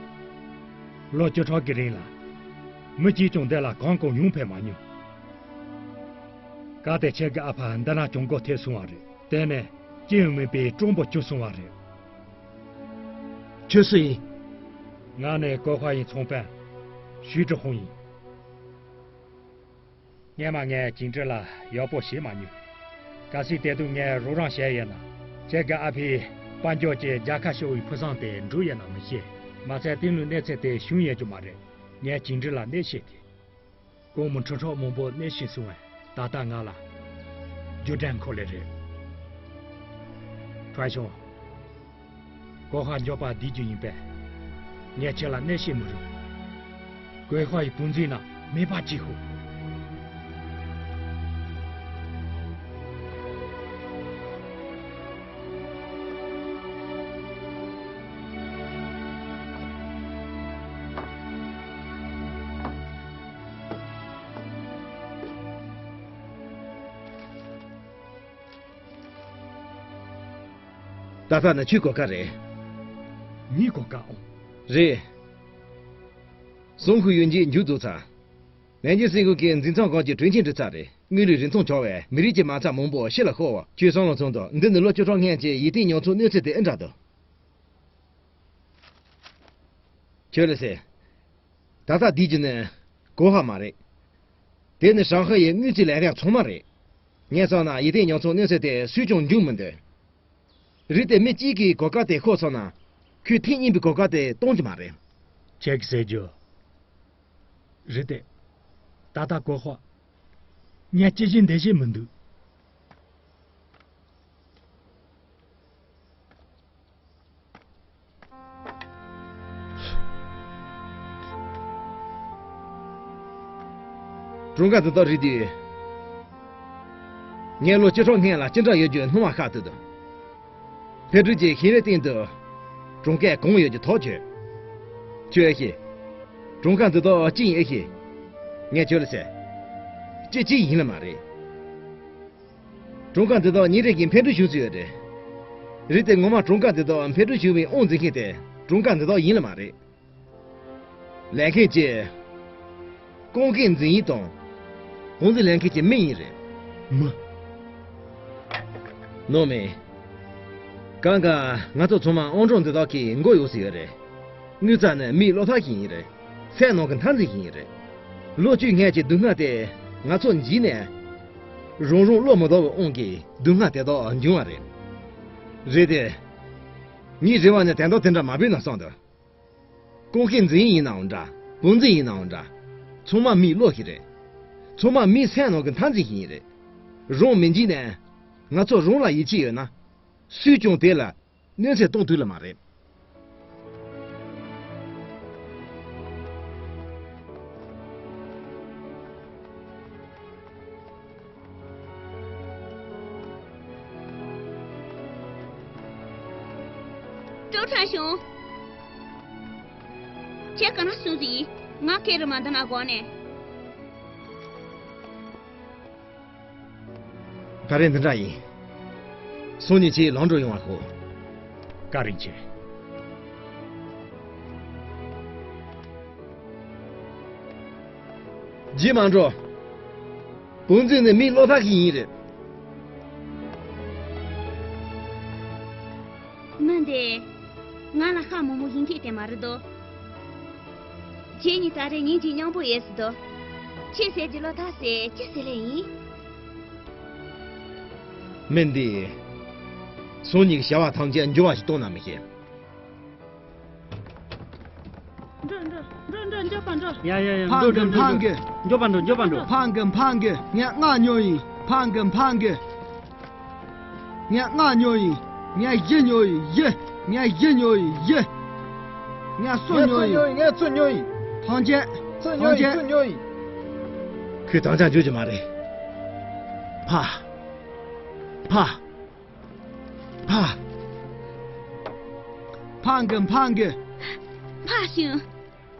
ལོ་བཅུ་ཕྲག་གི་རིང་ལ་མི་གཅིག་ཀྱང་འདི་ལ་གང་གང་ཡོང་ཕེབས་མ་མྱོང་། གལ་ཏེ་ཁྱེད་ཀྱི་ཨ་ཕ་འདི་ན་གྱོང་གོ་ཐེབས་སོང་བ་རེད། དེ་ནས་ཅི་ཡང་མེད་པའི་སྤྲང་པོ་གྱུར་སོང་བ་རེད། ཁྱོད་སུ་ཡིན། ང་ནི་ཀོ་ཧྭ་ཡི་ཚོང་དཔོན་ཞུས་ཀྲི་ཧུང་ཡིན། སྔོན་མ་ངས་ཅིན་ཀྲི་ལ་ཡག་པོ་བྱེད་མ་མྱོང་། གལ་སྲིད་དེ་དུས་ངས་རོགས་རམ་བྱས་ཡོད་ན། ཁྱེད་ཀྱི་ཨ་ཕའི་དཔལ་འབྱོར་གྱི་རྒྱལ་ཁ་ཤོར་བའི་ཕུགས་བསམ་དེ་འགྲུབ་ཡོད་ན་མི་ཤེས། མ་ཚད་བསྟན་ལུང་གནས་ཚུལ་དེ་བྱུང་ཡོད་རྒྱུ་མ་རེད། ངས་ཅིན་ཀྲི་ལ་གནས་བཤད་དེ། སྒོར་མོ་ཁྲི་ཕྲག་མང་པོ་གནས་བཤད་སོང་བས་ད་ལྟ་ང་ལ་རྒྱུ་འབྲས་འཁོར་ལེ་རེད། ཁྲ་ཞང་། ཀོ་ཧྭ་མགྱོགས་པ་བསྡུ་རྒྱུ་ཡིན་པས། ངས་ཁྱེད་ལ་གནས་བཤད་མི་རུང་། ཀོ་ཧྭ་ཡི་བུ་འཛིན་ན་མེད་པ་གཅིག་ཤོག་ད་ལྟ་ནི་ཁྱོད་གོ་སྐབས་རེད། ངའི་གོ་སྐབས་ཨང་། རེད། སུང་ཁུ་ཡོན་གྱིས་མཇུག་རྫོགས་ཚར། ལན་ཅིན་སིན་ཁུ་གིས་འཛིན་ཚོགས་ཁང་གི་དྲིན་ཆེན་འགྲུབ་ཚར་རེད། དངུལ་ལས་རིན་ཐང་བྱུང་བས་མི་རིགས་ཀྱི་མ་རྩ་མང་པོ་ཕྱི་ལ་ཤོར་བ། ཁྱོད་བསམ་བློ་ཚོམ་དང་། འདི་ནི་ལོ་བཅུ་ཕྲག་སྔོན་གྱི་ཡིད་བརྟན་མྱོང་ཚོར་གནས་ཚུལ་དེ་ཨེ་འདྲ་འདུག་ཁྱོད་ལ་ཟེར། ད་ལྟ་བསྡད་རྒྱུ་ནི་གོ་ཧ་མ་རེད། དེ་ནི་ཧྲང་ཧའེ་ཡི་དངུལ་རྩིས་ལས་རིགས་ཚང་མ་རེད། ངས་བསམ་ན་ཡིད་བརྟན་མྱོང་ཚོར་གནས་ཚུལ་དེ་སུས་ཀྱང་འབྱུང་མི་འདོད། རེད་དེ། མི་གཅིག་གིས་གོ་སྐབས་དེ་ཤོར་སོང་ན། ཁོས་ཐེངས་གཉིས་པའི་གོ་སྐབས་དེ་གཏོང་རྒྱུ་མ་རེད། ཁྱེད་ཀྱིས་ཟེར་རྒྱུ། རེད་དེ། ད་ལྟ་གོ་ཧ། ངས་ཅི་བྱེད་འདི་བྱེད་མི་འདུག་གྲངས་ཀ་འདི་དག་རིག་དུས། ངས་ལོ་བཅུ་ཕྲག་སྔོན་ལ་ཅི་འདྲ་ཡོད་རྒྱུ་སྣང་བ་ཤར་ཐུབ་འདུག་འཕེལ་འགྲིབ་ཀྱི་ཤིང་རིགས་སྟེང་དུ་གྲངས་ཀ་གང་ཡོད་ཀྱི་ཐག་ཆོད། ཁྱོད་ཨེ་ཤེས། གྲངས་ཀ་འདི་དག་ཅི་ཡིན་ཨེ་ཤེས། ངས་ཁྱོད་ལ་ཟེར། ཅི་ཅི་ཡིན་ལ་མ་རེད། གྲངས་ཀ་འདི་དག་ཉིན་རེ་བཞིན་འཕེལ་འགྲིབ་བྱུང་བཞིན་ཡོད་རེད། རེད་དེ། ངོ་མ་གྲངས་ཀ་འདི་དག་འཕེལ་འགྲིབ་བྱུང་བའི་དབང་འཛིན་མཁན་དེ་གྲངས་ཀ་འདི་དག་ཡིན་ལ་མ་རེད། ལས་མཁན་གྱི་ཀུང་ཀེ་འཛིན་ཡིན་དང་། དབང་འཛིན་ལས་མཁན་གྱི་མི་ཡིན་རེད། མི། ནོར་མེད། གང་ག་ང་ཚོ་ཚང་མ་ཨང་གྲངས་འདི་དག་གི་མགོ་གཡོགས་སུ་ཡོད་རེད། དངུལ་རྩ་ནི་མིའི་བློ་ཐག་ཞིག་ཡིན་རེད། སེམས་ནང་གི་འཐབ་འཛིང་ཞིག་ཡིན་རེད། ལོ་བཅུའི་སྔོན་གྱི་སྡུག་བསྔལ་དེ་ང་ཚོ་འཇིགས་ནས། རང་རང་བློ་མི་འདོར་བའི་དབང་གིས་སྡུག་བསྔལ་དེ་དག་འབྱུང་བ་རེད། རེད་དེ། ངའི་རེ་བ་ནི་དོན་དག་དེ་འདྲ་མ་འབྱུང་ན་བསམ་འདུག་ཀུང་ཀེ་འཛིན་ཡིན་ནའང་འདྲ། དབང་འཛིན་ཡིན་ནའང་འདྲ། ཚང་མ་མིའི་བློ་ཞིག་རེད། ཚང་མ་མིའི་སེམས་ནང་གི་འཐབ་འཛིང་ཞིག་ཡིན་རེད། རང་མི་འཇིགས་ནས། ང་ཚོ་རང་ལ་ཡིད་ཆེས་ཡོད་ན། སུས་ཀྱང་དེ་ལ་གནོད་འཚེ་གཏོང་ཐུབ་ལ་མ་རེད། ཀྲོའུ་ཁྲང་ཞུང་། ཁྱེད་ག་ན་སོང་ཟིག་ང་སྐད་རུ་མ་འདི་ན་དགོངས་ནས། ག་རེ་འདི་འདྲ་ཡིན། སང་ཉིན་ཁྱེད་ལམ་འགྲོ་ཡོང་བ་ཤོག་བཀའ་དྲིན་ཆེ། རྗེས་མ་འགྲོ། དབང་འཛིན་ནི་མིའི་བློ་ཐག་ཞིག་ཡིན་རེད། མི་འདི། ང་ལ་ཤ་མོག་མོག་ཡིན་མཁན་དེ་མ་རེད་དོ། ཁྱེད་གཉིས་ད་རེས་ཉིན་གཅིག་མཉམ་པོ་ཡོད་སྲིད་དོ། ཁྱེད་ཟེར་གྱི་བློ་ཐག་ཟེར་ཅི་ཟེར་ལེ་ཡིན། མི་འདི། སང་ཉིན་བྱ་བ་ཐམས་ཅད་འགྱུར་བ་ཞིག་གཏོང་ན་མི་ཤེས། འགྲོ་འགྲོ་འགྲོ་འགྲོ་མགྱོགས་པ་འགྲོ། ཡ་ཡ་ཡ། འགྲོ་འགྲོ་འགྲོ་འགྲོ། འགྱོད་པ་འགྲོ། འགྱོད་པ་འགྲོ། འགྱོད་པ་འགྲོ། འགྱོད་པ་འགྲོ། འཕང་གི་འཕང་གི། ངས་ལྔ་ཉོས་ཡིན། འཕང་གི་འཕང་གི། ངས་ལྔ་ཉོས་ཡིན། ངས་བཞི་ཉོས་ཡིན། བཞི། ངས་བཞི་ཉོས་ཡིན། བཞི། ངས་གསུམ་ངས་ཉོས་གསུམ་ཡིན། ཉོས་ཡིན། ངས་གསུམ་ཉོས་ཡིན། ཐང་ཆེན། གསུམ་ཐང་ཉོས་ཡིན། ཆེན། གསུམ་ཉོས་ཡིན། ཁོས་ཐང་ཆེན་འཇུག་རྒྱུ་མ་རེད། ཕ། ཕ། ཕ། འཕང་གི་འཕང་གི། ཕ་ཞིང་།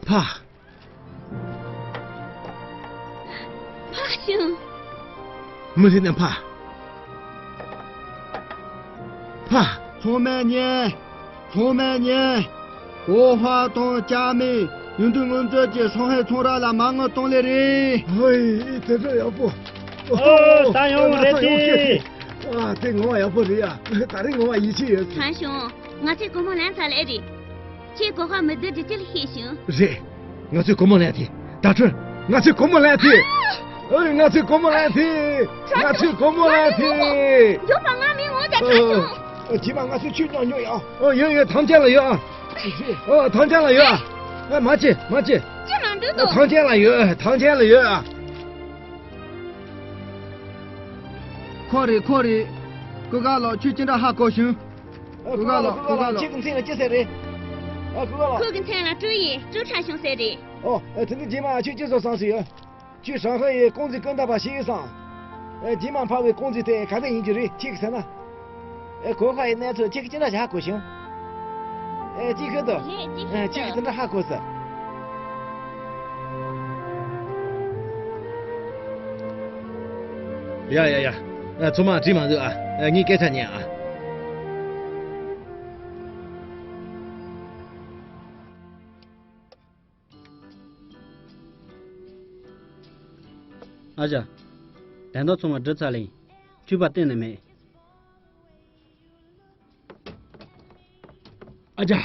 ཕ། ཕ་ཞིང་། མི་ལྷན་ནམ་ཕ། ཕ། ཚང་མས་ཉན། ཚང་མས་ཉན། གོ་ཧ་དང་ཅ་མེ། ཡུན་དུ་ངོ་མཚར་གྱི་ཧྲང་ཧའེ་ཚོང་ར་ལ་མ་དངུལ་གཏོང་ལེ་རེད། ཧོ་ཡ། དེ་ཚོ་ཡག་པོ། ཨོ། ད་ཡོང་ང་རེད་ཚོ་དེ། ཡོང་ཤེས། ཨ། དེ་ངོ་མ་ཡག་པོ་རེད་ཡ། ད་རེས་ངོ་མ་ཡིད་ཆེས་ཡོད། ཁྲང་ཞུང་། ང་ཚོས་སྒོར་མོ་ལེན་ཚར་ལེ་རེད། ཁྱེད་གོ་ཧ་མི་བསྡུར་རྒྱུ་ཅི་ལ་ཤེས་བྱུང་། རེད། ང་ཚོས་སྒོར་མོ་ལེན་ཐལ། ད་ཁྲོན། ང་ཚོས་སྒོར་མོ་ལེན་ཐལ། ཨ། ཨོ། ང་ཚོས་སྒོར་མོ་ལེན་ཐལ། ང་ཚོས་སྒོར་མོ་ལེན་ཐལ། མགྱོགས་པ་ང་མི་ངོ་ད། ཨ། ཁྲང་ཞུང་། ཨ། རྗེས་མ་ང་ཚོས་ཁྱོད་མཉམ་ཉོ་ཡ། ཨོ། ཡོད་ཡོད། ཐང་ཆེན་ལ་ཡོད་ཨ། ཨོ། ཐང་ཆེན་ལ་ཡོད་ཨ། ཨ། མ་བྱེད་མ་བྱེད། ཅི་མ་འདུག་ཨ། དོ། ཐང་ཆེན་ལ་ཡོད། ཐང་ཆེན་ལ་ཡོད་ཨ། ཁོ་རེད་ཁོ་རེད། ཀུན་དགའ་ལགས། ཁྱོད་ཅི་འདྲ་ཧ་གོ་བྱུང་། ཨ། ཀུན་དགའ་ལགས། ཀུན་དགའ་ལགས། ཁྱེད་ཀྱི་མཚན་ལ་ཅི་ཟེར་རེད། ཨ། ཀུན་དགའ་ལགས། ཁོ་གི་མཚན་ལ་ཀྲུའུ་ཡིན། ཀྲུའུ་ཁྲང་ཞུང་ཟེར་རེད། ཨོ། ཨ། དེ་ནི་རྗེས་མ་ཁྱོད་ཅི་བཟོ་བསམ་སོང་ཡོད། ཁྱོད་ཧྲང་ཧའེ་ཡི་ཀུང་ཟི་སྐུ་ཟླ་པ་ཤེས་སམ། ཨེ། རྗེས་མ་འཕར་བའི་ཀུང་ཟི་དེ་ག་འདྲ་ཡིན་གྱི་རེད། ཁྱེད་ཀྱིས་ཟེར་ན། ཨེ། གོ་ཧ་ཡི་གནས་ཚུལ་ཁྱེད་ཀྱིས་ཅི་འདྲ་ཞིག་ཧ་གོ་བྱུང་། ཨེ། ཅི་ཁྱོད་དུ། རེད། ཅི་ཨེ། ཁྱེད་ཀྱིས་དེ་འདྲ་ཧ་གོ་ཟེར། ཡ་ཡ་ཡ། ཨ། ཚང་མ་བྲིས་མ་འདུག་ཨ། ཨ། ངས་སྐད་ཆ་ཉན་ཨ། ཨ་ཅག་དོན་དག་ཚང་མ་འགྲུབ་ཚར་ལེ། འཐུས་པ་གཏན་ནས་མེད། ཨ་ཅག་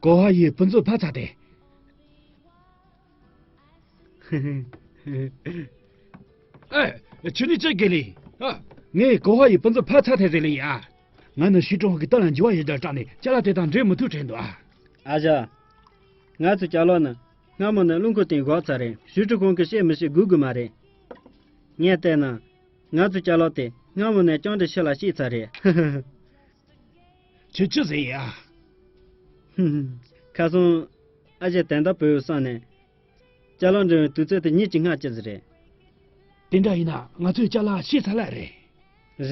གོ་བ་ཡི་ཕུན་ཚོགས་ཕར་ཚར་ཏེ། ཨེ། ཁྱོད་ནི་ཅི་དགེ་ལེ། ཨ། ངས་གོ་བ་ཡི་ཕུན་ཚོགས་ཕར་ཚར་ཏེ་ཟེར་ལེ་ཡ། ང་ནི་ཞི་ཀྲུང་གི་ཏཱ་ལ་འགྱུར་བ་ཡོད་དར་སྐྲག་ནས་ཅ་ལག་དེ་དང་འབྲལ་མི་ཐུབ་དྲན་འདུག་ཨ། ཨ་ཅག་ང་ཚོའི་ཅ་ལག་ནི་སྔ་མོ་ནས་རླུང་འཁོར་སྟེང་བཞག་ཚར་རེད། ཞི་ཀྲུང་ཁོང་གིས་བཤད་མི་བཤད་སྒུག་དགོས་མ་རེད། ངས་བལྟས་ན། ང་ཚོའི་ཅ་ལག་དེ་སྔ་མོ་ནས་ཅང་ཏྲི་ཤི་ལ་བཤད་ཚར་རེད། ཁྱོད་ཆི་ཟེར་ཡ། ཁ་སང་ཨ་ཅག་དོན་དག་བོད་བསམ་ནས། ཅ་ལག་འགྲེམས་པའི་དུས་ཚོད་དེ་ཉིན་གཅིག་སྔ་ཅི་ཟིག་རེད། དེ་འདྲ་ཡིན་ན་ང་ཚོའི་ཅ་ལག་བཤད་ཚར་ལ་རེད།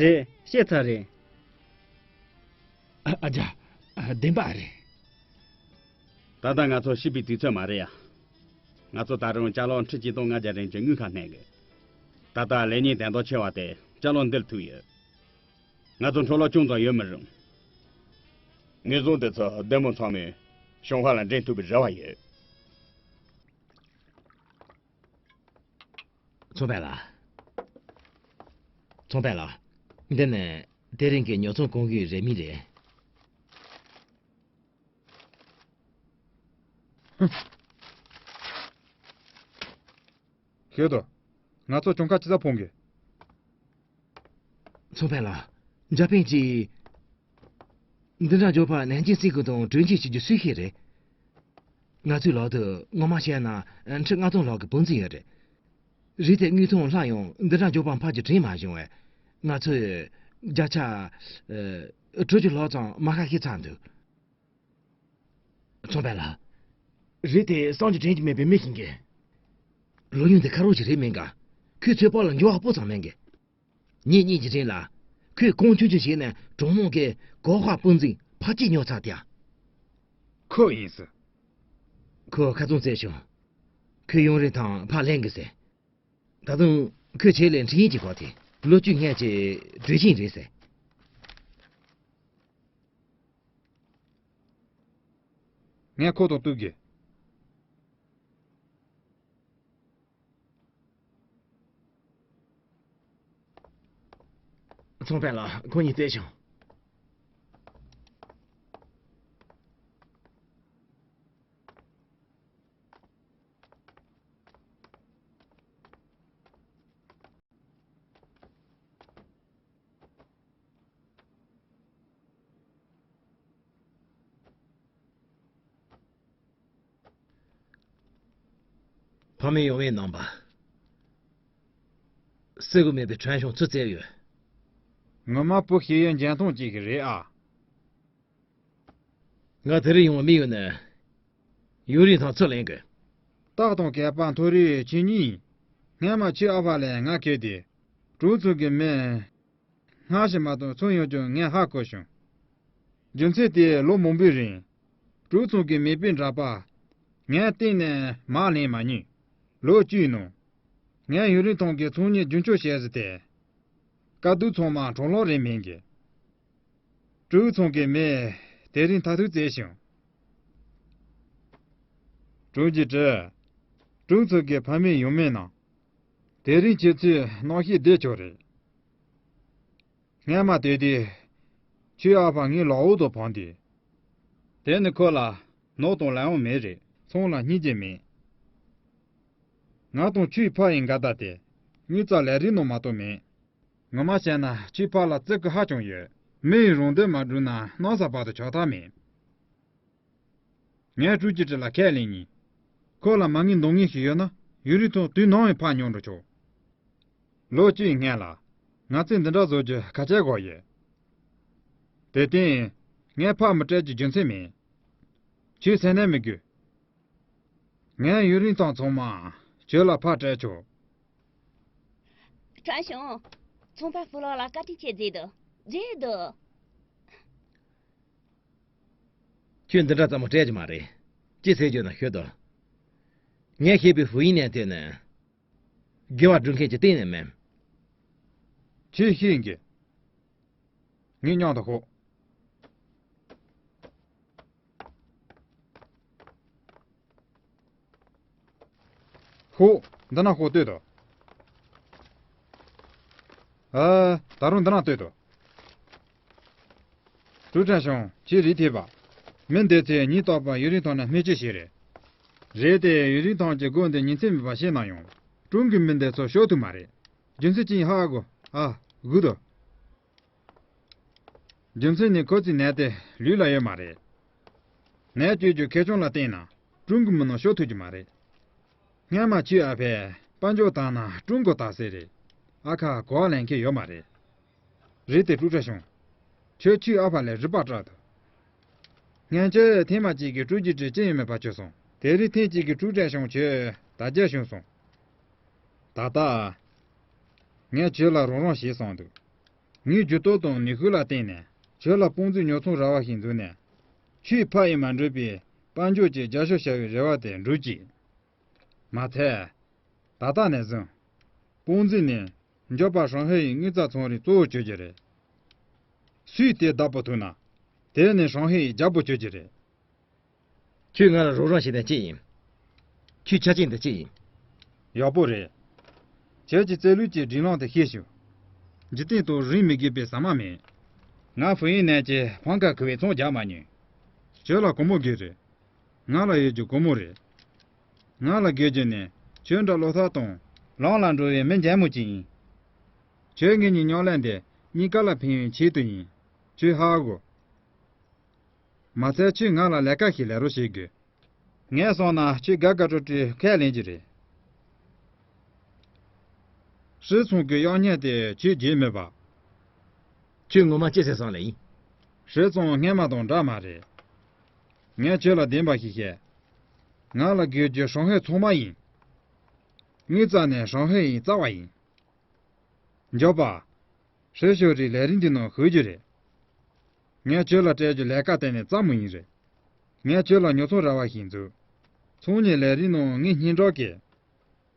རེད། བཤད་ཚར་རེད། ཨ་ཨ་ཅག་བདེན་པ་རེད། ད་ལྟ་ང་ཚོ་ཤི་བའི་དུས་ཚོད་མ་རེད་ཡ། ང་ཚོ་ད་རུང་ཅ་ལག་ཁྲི་གཅིག་སྟོང་ལྔ་བརྒྱ་རིན་གྱི་དངུལ་ཁང་གནས་དགོས། ད་ལྟ་ལས་གཉེར་དོན་དག་ཆེ་བ་དེ་ཅ་ལག་འདིར་ཐུག་ཡོད། ང་ཚོ་འཕྲོ་བརླག་ཅུང་ཙམ་ཡོད་མི་རུང་། དངོས་ཟོག་འདི་ཚོ་བདེ་མོ་ཚང་མས་ཞུན་ཧྭ་ལ་འདྲེན་ཐུབ་པའི་རེ་བ་ཡོད། ཚོང་པ་ལགས། ཚོང་པ་ལགས། འདི་ནི་དེ་རིང་གི་ཉོ་ཚོང་གོང་གི་རིན་མེད་རེད། ཤོད་དོ། ང་ཚོ་གྱོང་ཁ་ཅི་ཙམ་ཕོག་གི། ཚོང་པ་ལགས། འཇར་པན་གྱིས། འདི་འདྲ་འབྱོར་པ་ནན་ཅིང་སྲིད་གི་དང་གྲོས་གཅིག་བྱེད་རྒྱུ་སུས་ཤེས་རེད། ང་ཚོའི་ལག་ཏུ་ངོ་མ་བཤད་ན་ཁྲི་ལྔ་སྟོང་ལྷག་གི་བུན་འཛིན་ཡོད་རེད། རེད་དེ་དངུལ་ཐོག་ལྷག་ཡང་འདི་འདྲ་འབྱོར་པ་ཕར་གྱི་དྲན་མ་བྱུང་བས། ང་ཚོས་བརྒྱ་ཆ་དྲུག་ཅུ་ལྷག་ཙམ་མ་ཁ་ཤས་ཚར་འདུག་ཚོང་པ་ལགས། རེད་དེ་བསམ་གྱིས་དྲན་གྱི་མེད་པའི་མི་ཞིག་གིས། ལོ་ཡུན་དེ་ཁ་རོག་ཅིག་རེད་མིན་ག་ཁོས་ཚོད་དཔག་ལ་འགྱུར་བ་སྤུ་ཙམ་མེད་གི་ཉིན་གཉིས་ཀྱི་རིང་ལ། ཁོས་གང་ཆུང་ཆུང་བྱས་ནས་གྲོང་མོང་གི་གོ་ཧྭ་སྤུན་འཛིན་ཕ་གཅིག་ཉོ་ཚར་ཏེ། ཁོ་ཡིན་སྲིད། ཁོ་ཁ་ཚོན་བཙལ་བྱུང་། ཁོས་ཡུན་རིང་ཐང་ཕར་ལེན་གི་ཟེར། ད་དུང་ཁོས་ཆེད་ལས་འཕྲིན་ཡིག་ཅིག་གོ་དེ་ལོ་བཅུའི་སྔོན་གྱི་གྲོས་ཆིངས་རེད་ཟེར། ངས་ཁོ་དང་གཏུག་གི། ཚོང་པ་ལགས། ཁོ་གཉིས་བཙལ་བྱུང་། ཕ་མེས་ཡོང་བའི་རྣམ་པ། སྲིད་དགོས་མེད་པའི་ཕྲན་ཤོང་ཚུར་བཙལ་ཡོད། ངོ་མ་བུ་ཤེས་ཡོན་འཇོན་ཐང་ཅིག་རེད་ཨ། ང་དེ་རིང་ཡོང་བའི་དམིགས་ཡུལ་ནི། ཡུན་རིང་ཐང་ཚུར་ལེན་དགོས། སྟག་དང་སྐེད་པ་མཐོ་རིས་ཁྱེད་གཉིས། སྔན་མ་ཁྱོད་ཨ་ཕ་ལས་ང་ཁེལ་ཏེ། གྲོང་ཚོ་གི་མི། སྔ་ཕྱི་མ་གཏོགས་མཚོན་ཡོང་རྒྱུ་ངས་ཧ་གོ་བྱུང་། རྒྱུ་མཚན་དེ་ལོ་མང་པོའི་རིང་། གྲོང་ཚོ་གི་མེས་པོའི་འདྲ་པ། ངས་གཏན་ནས་མ་ལེན་མ་མྱོང་། ལོ་བཅུའི་ནང་། ངས་ཡུན་རིང་ཐང་གི་ཚོང་གཉེར་རྒྱུན་སྐྱོང་བྱས་ཟིན་ཏེ། དཀའ་སྡུག་ཚང་མ་འཕྲོ་བརླག་རེད་མིན་གྱི། ཀྲུའུ་ཚང་གི་མི་དེ་རིང་མཐར་ཐུག་བཙལ་ཞིང་། ཀྲུའུ་ཅི་ཀྲི། ཀྲུའུ་ཚང་གི་ཕ་མེས་ཡང་མེས་ནང་། དེ་རིང་ཁྱེད་ཚོས་རྣམ་ཤེས་བདེ་ཆོག་རེད། སྔན་མ་དེ་དུས། ཁྱོའི་ཨ་ཕ་ངའི་ལག་འོག་ཏུ་འཕངས་ཏེ། དེ་ནི་ཁོ་ལ་ནོར་དང་ལན་ཡང་མེད་རེད། ཚང་ལ་སྙིང་རྗེ་མེད། ང་དང་ཁྱོའི་ཕ་ཡི་འགལ་ཟླ་དེ་དངུལ་རྩ་ལས་རིགས་ནང་མ་གཏོགས་མེད། ངོ་མ་བཤད་ན་ཁྱོའི་ཕ་ལ་བརྩི་བཀུར་ཧ་ཅང་ཡོད། མི་ཡི་རང་འདོད་མ་བསྒྲུབས་ན་གནམ་ས་བར་དུ་ཆགས་ཐབས་མེད། ངས་ཀྲུའུ་ཅི་ཀྲི་ལ་ཁས་ལེན་ཡིན། ཁོ་ལ་མ་དངུལ་འདང་ངེས་ཤིག་ཡོད་ན་ཡུན་རིང་ཐུང་དུས་ནམ་ཡང་ཕར་ཉོ་འགྲོ་ཆོག་ལོ་བཅུའི་སྔན་ལ་ང་ཚོས་འདི་འདྲ་བཟོ་རྒྱུ་ཁ་ཆད་བཞག་ཡོད། དེར་བརྟེན། ངས་ཕར་མི་སྤྲད་རྒྱུ་རྒྱུ་མཚན་མེད། ཁྱོད་སེམས་ནད་མི་དགོས། ངས་ཡུན་རིང་ཐང་ཚང་མ་ཁྱོད་ལ་ཕར་སྤྲད་ཆོག་ཁྲང་ཞུང་། ཚོང་པ་ཧྥུ་ལོ་ལ་བཀའ་དྲིན་ཆེ་མཛད་འདུག་མཛད་འདུག་ཁྱོད་འདི་འདྲ་ཙམ་མོ་སྤྲད་ཀྱི་མ་རེད། ཅི་ཟེར་རྒྱུ་ན་ཤོད་དོ། ངས་བཤད་པའི་ཧྥུ་ཡིན་ནན་དེ་ནི། དགེ་བ་སྒྲུབ་མཁན་གྱི་གཏན་ནས་མིན། ཁྱོད་ཤེས་ཀྱི། ངའི་མཉམ་དུ་ཤོག་ཤོག་འདི་ན་ཤོག་ལྟོས་དང་། ཨ། ད་རུང་འདི་ན་ལྟོས་དོ། ཀྲུའུ་ཁྲན་ཞང་། ཁྱེད་རིག་ཐེབས་པ། མི་འདི་ཚོས་ཉིན་རྟག་པར་ཡུན་རིང་ཐང་ནས་སྨན་བཅོས་བྱས་རེད། རེད་དེ། ཡུན་རིང་ཐང་གི་སྒོ་འདི་ཉིན་མཚན་མེད་པར་ཕྱེ་ན་ཡང་ཀྲུང་གི་མི་འདི་ཚོ་ཤོར་ཐུབ་མ་རེད། རྒྱུ་མཚན་ཅི་ཡིན་ཧ་གོ། ཨ། སྒུག་དོ། རྒྱུ་མཚན་ནི་ཁོ་ཚོའི་ནད་དེ་ལུས་ལ་ཡོད་མ་རེད། ནད་བཅོས་རྒྱུ་ཁེ་ཆུང་ལ་བརྟེན་ན་ཀྲུང་གི་མི་ནང་ཤོར་ཐུབ་ཀྱི་མ་རེད། སྔན་མ་ཁྱོའི་ཨ་ཕས་དཔལ་འབྱོར་བཏང་ན་ཀྲུང་གོ་དག་ཟེར་རེད། ཨ་ཁ་གོ་བ་ལེན་མཁན་ཡོད་མ་རེད། རེད་དེ། ཀྲུའུ་ཁྲན་ཞང་། ཁྱོད་ཁྱོའི་ཨ་ཕ་ལ་རུས་པ་བཀྲག་འདུག་སྔན་ཆད་ཐེངས་མ་གཅིག་གི་ཀྲུའུ་ཅི་ཀྲི་ཅི་ཡང་མེད་པ་བྱས་སོང་། དེ་རིང་ཐེངས་གཅིག་གི་ཀྲུའུ་ཁྲན་ཞང་ཁྱོད་དར་རྒྱས་བྱུང་སོང་། ད་ལྟ་ངས་ཁྱོད་ལ་རོགས་རམ་བྱེད་བསམ་འདུག་ངའི་ཇུས་གཏོགས་དང་ནུས་ཤུགས་ལ་བརྟེན་ནས་ཁྱོད་ལ་དཔུང་འཛིན་ཉོ་ཚོང་ར་བ་ཞིག་འཛུགས་ནས། ཁྱོད་ཕ་ཡིས་མ་འགྲུབ་པའི་དཔལ་འབྱོར་གྱི་རྒྱབ་སྐྱོར་བྱ་བའི་རེ་བ་དེ་འགྲུབ་ཅིག་མ་ཚད། ད་ལྟ་ནས་བཟུང་། དཔུང་འཛིན་ནི་མགྱོགས་པ་ཧྲང་ཧའེ་ཡི་དངུལ་རྩ་ཚོང་རའི་གཙོ་བོ་བྱེད་རྒྱུ་རེད། སུས་དེ་བདག་པོ་ཐུབ་ན། དེ་ནི་ཧྲང་ཧའེ་ཡི་རྒྱལ་པོ་བྱེད་རྒྱུ་རེད། ཁྱོས་ང་ལ་རོགས་རམ་བྱེད་དོན་ཅི་ཡིན། ཁྱོའི་ཆ་རྐྱེན་དེ་ཅི་ཡིན། ཡག་པོ་རེད། ཁྱོད་ཀྱིས་རྩལ་ལུས་ཀྱི་སྒྲིག་ལམ་དེ་ཤེས་ཤོག་འཇིག་རྟེན་ཐོག་རིན་མི་དགོས་པའི་ཟ་མ་མེད། ང་ཧྥུ་ཡིན་ནས་ཀྱི་ཕང་ཁ་ཁུ་བའི་ཚོང་རྒྱག་མ་མྱོང་། ཁྱོད་ལ་སྒོར་མོ་དགོས་རེད། ང་ལ་ཡོད་རྒྱུ་སྒོར་མོ་རེད། ང་ལ་དགོས་རྒྱུ་ནི་ཁྱོད་འདྲ་བློ་ཐག་དང་ལམ་ལ་འགྲོ་བའི་མི་འཇའ་མོ་ཅིག་ཡིན། ཁྱོད་ངེད་གཉིས་མཉམ་ལས་འདི་གཉིས་ཀ་ལ་ཕན་ཡོན་ཆེད་དུ་ཡིན། ཁྱོད་ཧ་གོ། མ་ཚད་ཁྱོས་ང་ལ་ལས་ཀ་ཞིག་ལས་རོགས་བྱེད་དགོས། ངས་སོང་ན་ཁྱོད་དགའ་དགའ་སྤྲོ་སྤྲོའི་ཁས་ལེན་གྱི་རེད། ཧྲི་ཚང་གི་གཡག་བརྙན་དེ་ཁྱོད་བརྗེད་མེད་པ། ཁྱོད་ངོ་མ་ཅི་ཟེར་སོང་ལེ་ཡིན། ཧྲི་ཚང་སྔན་མ་དང་འདྲ་མ་རེད། ངས་ཁྱོད་ལ་བདེན་པ་ཞིག་བཤད། ང་ལ་དགོས་རྒྱུ་ཧྲང་ཧའེ་ཚང་མ་ཡིན། དངུལ་རྩ་ནི་ཧྲང་ཧའེ་ཡི་རྩ་བ་ཡིན། མགྱོགས་པ། ཧྲི་ཤོ་རིའི་ལས་རིགས་འདི་ནང་ཞུགས་རྒྱུ་རེད། ངས་ཁྱོད་ལ་སྤྲད་རྒྱུ་ལས་ཀ་དེ་ནི་རྩ་མོ་ཡིན་རེད། ངས་ཁྱོད་ལ་ཉོ་ཚོང་ར་བ་ཞིག་འཛུགས། ཚོང་གཉེར་ལས་རིགས་ནང་ངས་སྙན་གྲགས་སྐྱེས།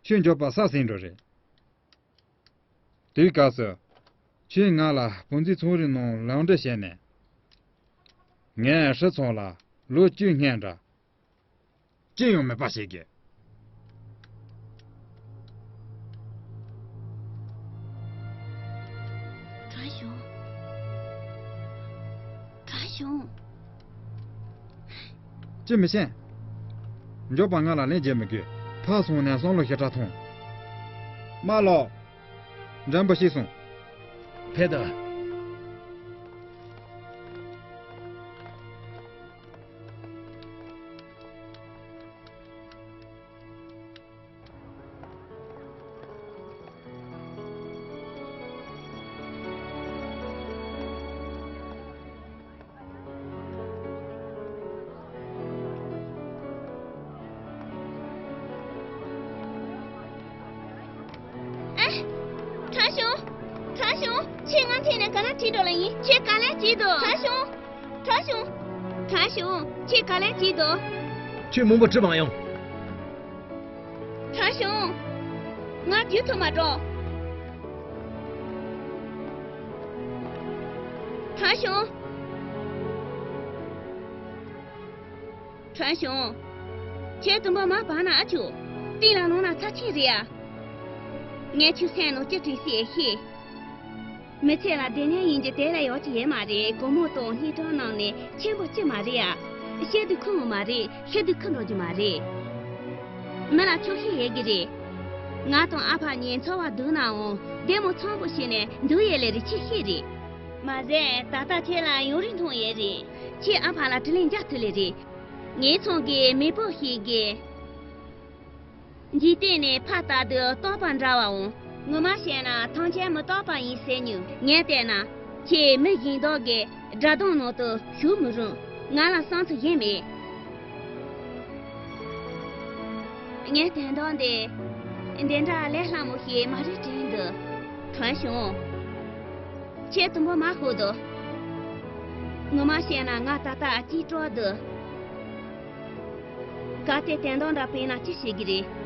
ཁྱོད་མགྱོགས་པ་ས་ཟིན་འགྲོ་རེད། དེའི་སྐབས་སུ། ཁྱོས་ང་ལ་དཔུང་འཛིན་ཚོང་རའི་ནང་ལམ་འདྲི་བྱས་ནས། ངས་ཧྲི་ཚང་ལ་ལོ་བཅུ་སྔོན་འདྲ། ཅི་ཡང་མེད་པ་བྱེད་དགོས། ཁྲང་ཞུང་། ཁྲང་ཞུང་། ཅི་མི་ཤེས། མགྱོགས་པ་ང་ལ་ལན་རྒྱག་མི་དགོས། ཕར་སོང་ནས་བསམ་བློ་ཞེ་དྲག་ཐོངས། མ་ལོག་འགྲན་པ་ཤེས་སོང་། ཕེབས་དང་། ཨེ། ཁྲང་ཞུང་། ཁྲང་ཞུང་། ཁྱེད་ང་འཐེན་ནས་ག་ན་ཁྲིད་འགྲོ་ལེ་ཡིན། ཁྱེད་ག་ལེ་བྱེད་དོ། ཁྲང་ཞུང་། ཁྲང་ཞུང་། ཁྲང་ཞུང་། ཁྱེད་ག་ལེ་བྱེད་དོ། ཁྱོད་མང་པོ་དྲི་མ་ཡོང་། ཁྲང་ཞུང་། ང་རྒྱུག་ཐུབ་མ་འགྲོ། ཁྲང་ཞུང་། ཁྲང་ཞུང་། ཁྱེད་དུམ་བུ་མ་བབས་ན་ཨ་ཆུ། གཏིང་ལ་ལོང་ན་ཚབས་ཆེན་རེད་ཨ། ངས་ཁྱོད་སེམས་ནང་ཅི་དྲན་སྲིད་ཤེས། མི་ཚེ་ལ་བདེ་ཉལ་ཡིན་རྒྱུ་དེ་ལས་ཡག་ཅིག་ཡོད་མ་རེད། སྒོར་མོ་དང་སྙིང་གྲོགས་རྣམས་ནི་ཆེན་པོ་ཅི་མ་རེད་ཨ། བཤད་དུས་ཁུག་ངོ་མ་རེད། ཤི་དུས་ཁུག་འགྲོ་རྒྱུ་མ་རེད། མི་ལ་ཆོག་ཤེས་ཡོད་ཀྱི་རེད། ང་དང་ཨ་ཕ་གཉིས་འཚོ་བ་སྡུག་ནའང་བདེ་མོ་འཚམ་པོ་བྱས་ནས་འདུག་ཡས་ལས་རེ་ཆེ་ཤོས་རེད། མ་ཟད་ད་ལྟ་ཁྱེད་ལ་ཡུན་རིང་ཐོང་ཡོད་རེད། ཁྱེད་ཨ་ཕ་ལ་དྲིན་ལན་འཇལ་ཐུབ་ལེ་རེད། ངའི་ཚང་གི་མེས་པོ་ཞིག་གིས། འཇིག་རྟེན་ནི་ཕ་ལྟ་དུས་རྟག་པ་འདྲ་བའང་། ངོ་མ་བཤད་ན་ཐམས་ཅད་མི་རྟག་པ་ཡིན་ཟེར་མྱོང་། ངས་བལྟས་ན་ཁྱེད་མི་གཞན་དག་གི་དགྲ་གདོང་ནང་དུ་ཞུགས་མི་རུང་། ང་ལ་བསམ་ཚུལ་གཞན་མེད། ངས་དོན་དག་འདི་འདི་འདྲ་ལས་སླ་མོ་ཞིག་མ་རེད་དྲན་འདུག་ཁྲང་ཞུང་། ཁྱེད་དུམ་བུ་མ་ཤོད་དོ། ངོ་མ་བཤད་ན་ང་ད་ལྟ་ཨ་ཅིའི་སྤྲོ་འདུག་གལ་ཏེ་དོན་དག་འདྲ་སྤེལ་ན་ཅི་བྱེད་ཀྱི་རེད།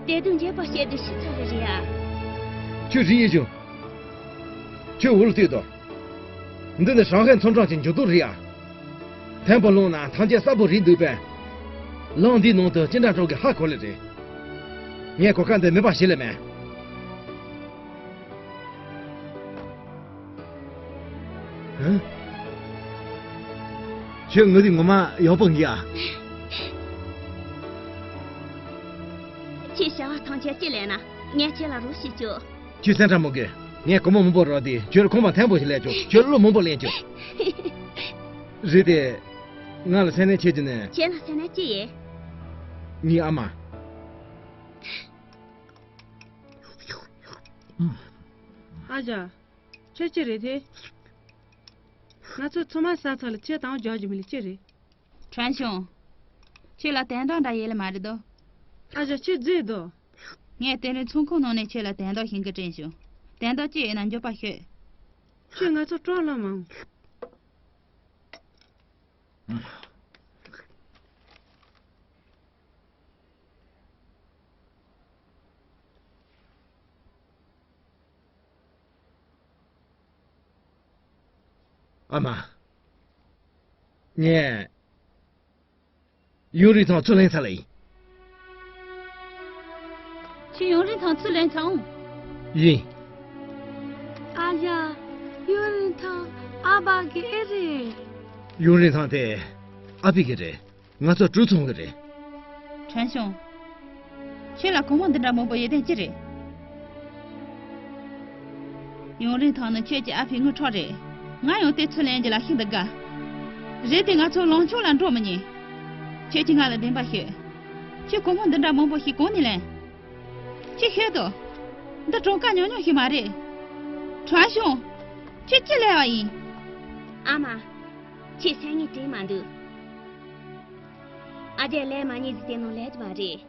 དེ་དུས་འགྱོད་པ་བྱེད་དུས་ཤི་ཚར་རེད་ཨ། ཁྱོད་རིག་ཡིན་ཞུ། ཁྱོད་འུ་ལ་ལྟོས་དང་། འདི་ནི་ཧྲང་ཧའེ་ཚོང་ཁྲོམ་གྱི་འགྱུར་ལྡོག་རེད་ཨ། ཐེངས་པ་ལོང་ན་ཐམས་ཅད་གསལ་པོ་རེད་འདུག་པས། ལམ་འདིའི་ནང་དུ་ཅི་འདྲ་འགྲོ་གི་ཧ་གོ་ལེ་རེད། ངས་གོ་སྐབས་འདི་མེད་པ་བྱེད་ལེ་མེད། ཨ། ཁྱོད་ངུ་དུས་ངོ་མ་ཡག་པོ་འགི་ཨ། ཁྱེད་བྱ་བ་ཐམས་ཅད་ཅི་ལས་ན་ངས་ཁྱེད་ལ་རོགས་བྱེད་ཆོག་ཁྱོད་སེམས་ཁྲལ་མ་དགོས། ངས་སྒོར་མོ་མང་པོ་རག་དུས་ཁྱོད་ལ་ཁང་པ་མཐོན་པོ་ཞིག་ལེན་ཆོག་ཁྱོད་ལ་གླུ་མང་པོ་ལེན་ཆོག་རེད་དེ། ང་ལ་སེམས་ནད་ཆེ་རྒྱུ་ནི། ཁྱེད་ལ་སེམས་ནད་ཅི་ཡིན། ངའི་ཨ་མ། ཨ་ཅག་ཁྱོད་ཅི་རེད་དེ། ང་ཚོ་ཚོད་མ་ཟ་ཚར་ལ་ཁྱེད་དང་རྒྱག་རྒྱུ་མི་ལ་ཅི་རེད། ཁྲན་ཤོང་། ཁྱེད་ལ་དོན་དག་འདྲ་ཡོད་ལེ་མ་རེད་དོ། ཨ་ཅག་ཁྱོད་རྫིག་དོ། ངས་དེ་རིང་ཚོང་ཁང་ནང་ནས་ཁྱེད་ལ་དོན་དག་ཤིག་གི་དྲན་བྱུང་། དོན་དག་ཅི་ཡོད་ན་མགྱོགས་པ་ཤོད། ཁྱོད་ང་ཚོ་སྐྲག་ལ་མང་། ཨ་མ། ངས་ཡུན་རིང་ཐང་ཚུར་ལེན་ཚར་ལེ་ཡིན། ཁྱེད་ཡུན་རིང་ཐང་ཚུར་ལེན་ཚར་འོང་། ཡིན། ཨ་ཡ། ཡུན་རིང་ཐང་ཨ་ཕ་གི་ཨེ་རེད། ཡུན་རིང་ཐང་དེ་ཨ་ཕ་གི་རེད། ང་ཚོ་གྲོས་ཚོང་གི་རེད། ཁྲན་ཤོང་། ཁྱེད་ལ་སྒོར་མོ་འདི་འདྲ་མང་པོ་ཡོད་དོན་ཅི་རེད། ཡུན་རིང་ཐང་ནི་ཁྱེད་ཀྱི་ཨ་ཕའི་དངུལ་ཁྲོག་རེད། ང་ཡང་དེ་ཚུར་ལེན་རྒྱུ་ལ་ཤིན་ཏུ་དགའ། རེད་དེ་ང་ཚོ་ལངས་ཕྱོགས་ལ་འགྲོ་མི་ཉན། ཁྱེད་ཀྱིས་ང་ལ་བདེན་པ་ཤོད། ཁྱེད་སྒོར་མོ་འདི་འདྲ་མང་པོ་ཞིག་གང་ནས་ལེན། ཁྱེད་ཤོད་དོ། འདི་གྲངས་ཀ་ཉུང་ཉུང་ཞིག་མ་རེད། ཁྲན་ཤོང་། ཁྱེད་ཅི་ལས་པ་ཡིན། ཨ་མ། ཁྱེད་སེམས་ངལ་དྲན་མ་འདུག་ཨ་ཅག་ལས་མ་ཉེས་ཟིག་དེ་ནང་ལས་ཀྱི་མ་རེད།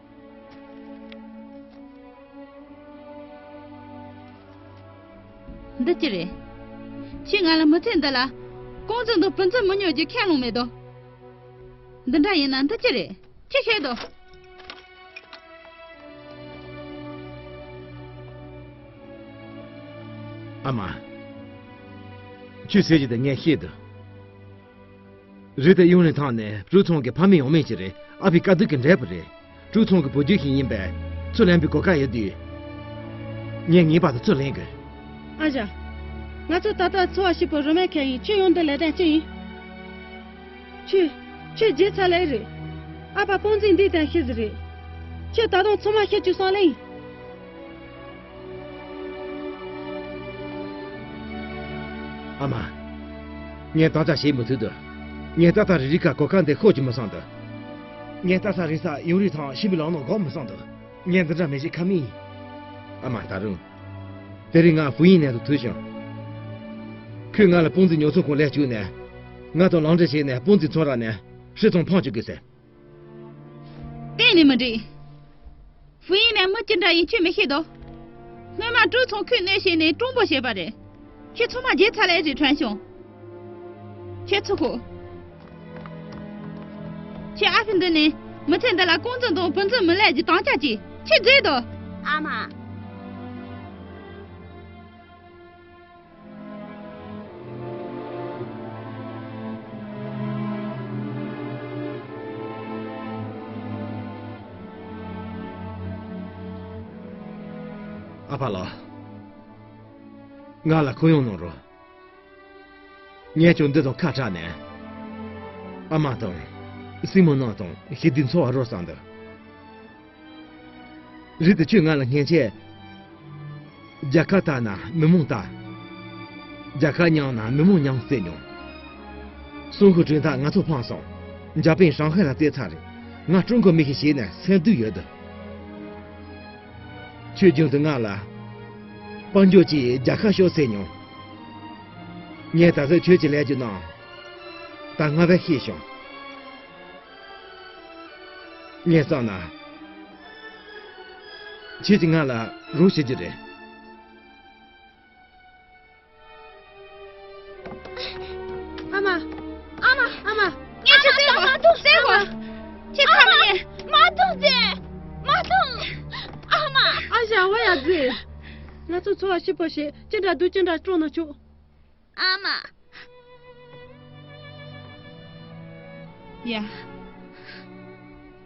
འདི་ཅི་རེད། ཁྱེད་ང་ལ་མི་ཚེ་འདི་ལ་ཀུང་ཙི་དང་བུ་ཙི་མི་ཉོ་རྒྱུ་ཁས་ལོང་མེད་དོ། འདི་འདྲ་ཡིན་ན་འདི་ཅི་རེད། ཅི་བྱེད་དོ། ཨ་མ། ཁྱོད་ཟེར་གྱི་དེ་ངས་ཤེས་འདུག་རེད་དེ་ཡུན་རིང་ཐང་ནས་གྲོས་ཚོང་གི་ཕ་མེས་ཡང་མེས་ཀྱི་རེད། ཨ་ཕའི་དཀའ་སྡུག་གི་འབྲས་བུ་རེད། གྲོས་ཚོང་གི་བུ་རྒྱུད་ཞིག་ཡིན་པས་ཚུར་ལེན་པའི་གོ་སྐབས་ཡོད་དུས། ངས་ངེས་པར་དུ་ཚུར་ལེན་དགོས། ཨ་ཅག་ང་ཚོ་ད་ལྟ་འཚོ་བ་སྐྱིད་པོ་རུ་མེད་མཁན་ཡིན། ཁྱོད་ཡོང་འདི་ལས་དོན་ཅི་ཡིན། ཁྱོད། ཁྱོད་རྒྱལ་ཚ་ལེ་རེད། ཨ་ཕ་སྤུན་མཆེད་འདི་དང་ཤི་ཟི་རེད། ཁྱོད་ད་དུང་ཚང་མ་ཤེས་བཅུག་སོང་ལེ་ཡིན། ཨ་མ། ངས་ད་ལྟ་བྱེད་མི་ཐུབ་འདུག་ངས་ད་ལྟ་རི་རི་ཁ་གོ་ཁ་འདི་ཤོར་གྱི་མི་བསམ་འདུག་ངས་ད་ས་རི་ས་ཡུན་རིང་ཐང་ཤི་བའི་ལམ་ནང་འགོག་མི་བསམ་འདུག་ངས་འདི་འདྲ་མི་བྱེད་ཁ་མིན་ཡིན། ཨ་མ་ད་རུང་། དེ་རིང་ང་ཧྥུ་ཡིན་ནས་དུ་ཐུག་བྱུང་། ཁོས་ང་ལ་སྤུན་མཆེད་ཉོ་ཚོང་ཁང་ལས་བཅུག་ནས། ང་དང་ལམ་འབྲེལ་བྱས་ནས་སྤུན་མཆེད་ཚོང་ར་ནས་ཧྲི་ཚང་འཕངས་བཅུག་གི་ཟེར། གཏན་ནས་མི་འགྲིག་ཧྥུ་ཡིན་ནས་མི་ཅི་འདྲ་ཡིན་ཁྱོད་མི་ཤེས་དོ། སྔོན་མ་གྲོས་ཚོང་ཁོས་གནོད་བྱས་ནས་གྲུང་པོ་བྱས་པ་རེད། ཁྱེད་ཚང་མ་རྒྱལ་ཚ་ལེ་རེད་ཁྲན་ཤོང་། ཁྱེད་ཚུར་ཤོག་ཁྱེད་ཨ་ཕི་འདི་ནས་མི་ཚེ་འདི་ལ་ཀུང་ཙི་དང་བུ་ཙི་མི་ལས་ཀྱི་དམ་བཅའ་གྱིས་ཁྱེད་རྫིག་དོ། ཨ་མ། ཨ་ཕ་ལགས། ང་ལ་ཁུངས་ཡངས་གནང་རོགས། ངས་ཀྱང་འདི་དང་ཁ་བྲལ་ནས། ཨ་མ་དང་། སྲིང་མོ་རྣམས་དང་ཞི་བདེའི་འཚོ་བ་རོལ་བསམ་འདུག་རེད་དེ་ཁྱོད་ང་ལ་སྔན་ཆད། རྒྱལ་ཁ་བལྟས་ན་མི་མང་བལྟ། རྒྱལ་ཁ་མྱངས་ན་མི་མང་མྱངས་ཟེར་མྱོང་། སུང་ཧུ་ཀྲིན་ཐག་ང་ཚོ་འཕངས་སོང་། འཇར་པན་ཧྲང་ཧའེ་ལ་བལྟས་ཚར་རེད། ང་ཀྲུང་གོ་མི་ཞིག་བྱས་ནས་སེམས་སྡུག་ཡོད་དོ། ཁྱོད་རྒྱུན་དུ་ང་ལ། དཔལ་འབྱོར་གྱིས་རྒྱལ་ཁ་ཤོར་ཟེར་མྱོང་། ངས་ད་གཟོད་ཁྱོད་ཀྱི་ལས་རྒྱུ་རྣམས། ད་སྔ་བས་ཤེས་བྱུང་། ངས་བསམ་ན། ཁྱེད་ཀྱིས་ང་ལ་རོགས་བྱེད་རྒྱུ་རེད། ཨ་མ། ཨ་མ། ཨ་མ། ངས་ཁྱེད་བཙལ་དགོས། བཙལ་དགོས། ཁྱེད་ཁ་མི་ཉན། མ་ཐོངས་ཟེར། མ་ཐོངས། ཨ་མ། ཨ་ཞང་བ་ཡ་ཛི། ང་ཚོ་འཚོ་བ་སྐྱིད་པོ་བྱེད། ཅི་འདྲ་སྡུག་ཅི་འདྲ་སྤྲོ་ན་ཆོག་ཨ་མ། ཡ།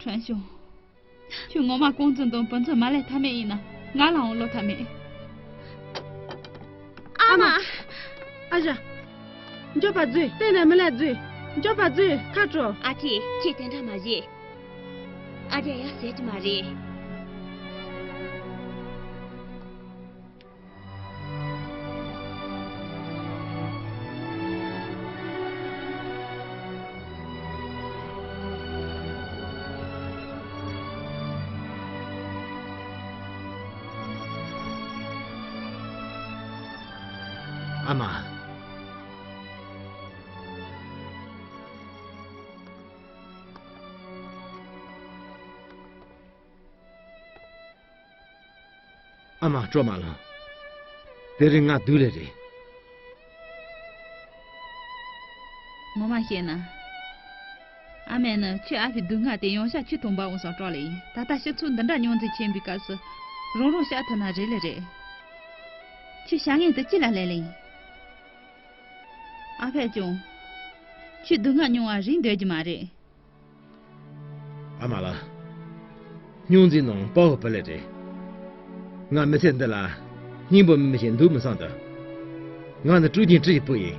ཁྲན་ཤོང་། ཁྱོད་ངོ་མ་ཀུང་ཙི་དང་བུ་ཙི་མ་ལས་ཐབས་མེད་ཡིན་ན་ང་ལའང་བློ་ཐབས་མེད། ཨ་མ། ཨ་ཞང་། མགྱོགས་པ་འཛུལ། གཏན་ནས་མི་ལ་འཛུལ། མགྱོགས་པ་འཛུལ། ཁ་དྲོ། ཨ་ཁེ། ཁྱེད་དེ་འདྲ་མ་བྱེད། ཨ་རྒྱ་ཡ་ཟེར་གྱི་མ་རེད། ཨ་མ། ཨ་མ་སྤྲོ་མ་ལངས། དེ་རིང་ང་སྡུག་ལས་རེད། ངོ་མ་བཤད་ན། ཨ་མས་ནི་ཁྱོད་ཨ་ཕའི་སྡུག་བསྔལ་དེ་ཡང་བསྐྱར་ཁྱོད་མཐོང་པ་འོང་བསམ་སྐྲག་ལེ་ཡིན། ད་ལྟ་ཕྱི་ཚུལ་འདི་འདྲ་མྱོང་འཛིན་ཆེན་པོའི་སྐབས་སུ། རང་རང་བཤད་ཐུབ་ན་རེད་ལེ་རེད། ཁྱོད་བྱ་ངན་དེ་ཅི་ལ་ལས་ལེ་ཡིན། ཨ་ཕས་ཀྱང་། ཁྱོད་སྡུག་བསྔལ་མྱོང་བ་རིག་འདོད་ཀྱི་མ་རེད། ཨ་མ་ལགས། སྙུང་འཛིན་ནང་དཔའ་བོ་བུ་ལས་རེད། ང་མི་ཚེ་འདི་ལ་སྙིང་པོ་མི་མི་ཞིག་འདུག་མི་བསམ་དུ། ང་ནི་ཀྲུའུ་རྒྱན་ཀྲི་ཡི་བུ་ཡིན།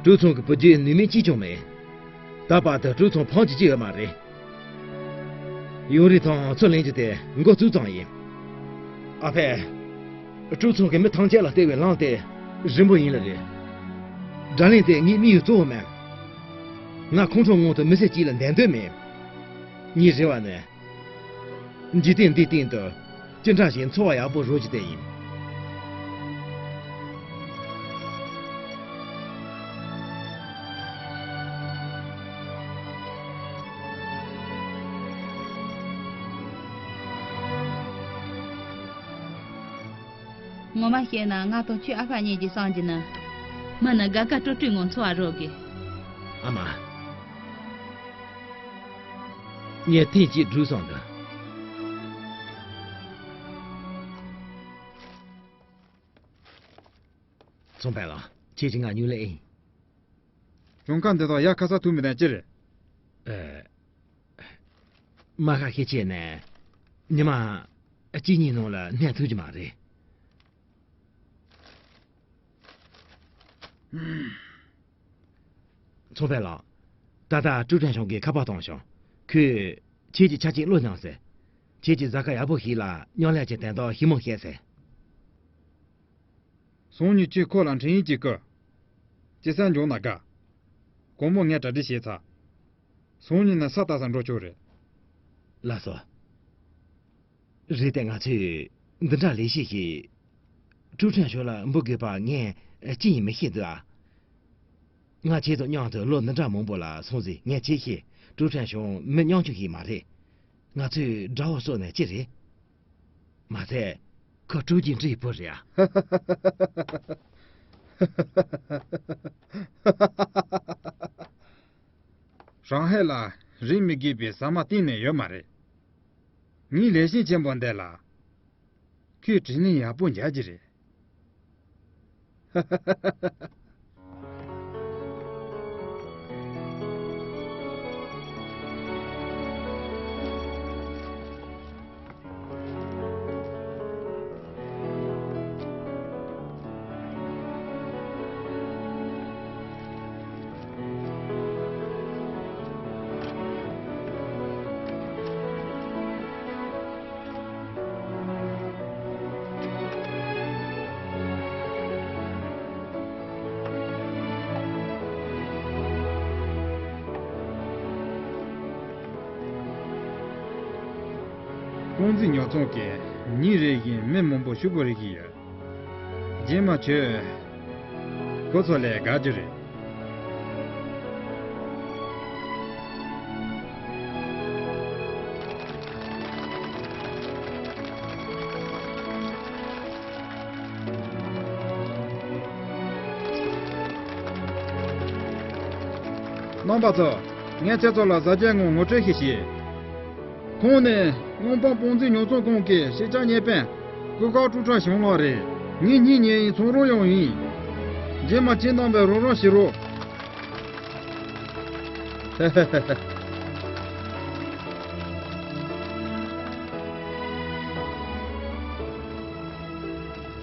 ཀྲུའུ་ཚང་གི་བུ་རྒྱུད་ནུས་མེད་གཅིག་ཀྱང་མེད། ད་བར་དུ་ཀྲུའུ་ཚང་ཕམ་གྱི་གཅིག་ཡོད་མ་རེད། ཡུན་རིང་ཐང་ཚུར་ལེན་རྒྱུ་དེ་འགོ་བཙུགས་ཙམ་ཡིན། ཨ་ཕས། ཀྲུའུ་ཚང་གི་མི་ཐམས་ཅད་ལ་སྟེར་བའི་ལན་དེ་རིང་པོ་ཡིན་ལ་རེད། དགྲ་ལན་དེ་ངའི་དམིགས་ཡུལ་གཙོ་བོ་མིན། ང་ཁོང་ཁྲོ་ངང་དུ་མི་ཚེ་གཅིག་ལ་འདས་འདོད་མེད། ངའི་རེ་བ་ནི། འཇིག་རྟེན་འདིའི་སྟེང་དུ་ཅི་འདྲ་ཞིག་འཚོ་བ་ཡག་པོ་རོལ་རྒྱུ་དེ་ཡིན། ངོ་མ་བཤད་ན་ང་དང་ཁྱོད་ཨ་ཕ་གཉིས་ཀྱིས་བསམ་གྱི་ན། མི་ནི་དགའ་དགའ་སྤྲོ་སྤྲོའི་ངང་འཚོ་བ་རོལ་དགོས། ཨ་མ། ངས་ཐེངས་གཅིག་འགྲོ་སོང་དང་། ཚོང་དཔོན་ལགས། ཁྱེད་ཀྱིས་ང་སྨྱུང་གླུ་ཨེ་ཡིན། གྱོང་ཁ་འདི་དག་ཡ་ཁ་ས་ཐུག་མི་དང་ཅི་རེད། ཨེ། མ་ཁ་ཤས་ཆེ་ནས་ཉི་མ་གཅིག་གཉིས་ནང་ལ་གནས་ཐུབ་ཀྱི་མ་རེད། ཚོང་དཔོན་ལགས། ད་ལྟ་ཀྲུའུ་ཁྲན་ཞང་གིས་ཁ་པར་བཏང་བྱུང་། ཁོས་ཁྱེད་ཀྱི་ཆ་རྐྱེན་བློ་མྱངས་ཟེར། ཁྱེད་ཀྱིས་གཟའ་སྐར་ཡག་པོ་ཞིག་ལ་མཉམ་ལས་ཀྱི་དོན་དག་ཞིབ་མོ་བཤད་ཟེར། སང་ཉིན་ཁྱོས་ཁོ་ལ་འཕྲིན་ཡིག་ཅིག་བསྐུར། སྐྱེལ་ས་འཇོག་ན་དགའ། དགོང་མོ་ངས་གྲ་སྒྲིག་བྱས་ཚར། སང་ཉིན་ནས་ས་ལྟ་ས་འགྲོ་ཆོག་རེད། ལགས་སོ། རེད་དེ་ང་ཚོས་འདི་འདྲ་ལས་གཞི་ཞིག་ཀྲུའུ་ཁྲན་ཞང་ལ་འབུལ་དགོས་པ་ངས་ཅི་ཡིན་མི་ཤེས་འདུག་ཨ། ང་ཁྱེད་དང་མཉམ་དུ་ལོ་འདི་འདྲ་མང་པོ་ལ་སོང་ཟིན། ངས་ཅི་ཤེས། ཀྲུའུ་ཁྲན་ཞང་མི་ཉམ་ཆུང་ཞིག་མ་རེད། ང་ཚོས་དགྲ་བོ་བཟོས་ནས་ཅི་རེད། མ་ཚད་ཁོ་ཀྲུའུ་རྒྱན་ཀྲི་ཡི་བུ་རེད་ཨ། ཧྲང་ཧའེ་ལ་རིག་མི་དགོས་པའི་ཟ་མ་གཏན་ནས་ཡོད་མ་རེད། ངའི་ལས་བྱེད་ཆེན་པོ་འདི་ལ་ཁོས་དྲིན་ལན་ཡག་པོ་འཇལ་གྱི་རེད། ཀུང་ཙི་ཉོ་ཚོང་གི་ཉིན་རེ་བཞིན་མི་མང་པོ་ཤུགས་པོ་རེ་ཞིག་ཡོད། རྗེས་མ་ཁྱོད་ཁོ་ཚོ་ལས་དགའ་རྒྱུ་རེད། རྣམ་པ་ཚོ། ངས་ཁྱེད་ཚོ་ལ་གཟབ་རྒྱས་ངང་ངོ་སྤྲོད་ཞིག་བྱེད། ཁོང་ནི་དབང་འཕང་པང་རྩེད་ཉོ་ཚོང་ཁང་གི་ཤེས་བྱ་གཉེར་དཔོན་སྐུ་ཁག་ཀྲུའུ་ཁྲན་ཞང་ལགས་རེད། ངའི་གཉེན་ཉེ་ཡིན། ཚོང་རོགས་ཡང་ཡིན། རྗེས་མ་ཁྱེད་རྣམ་པས་རོགས་རམ་བྱེད་རོགས།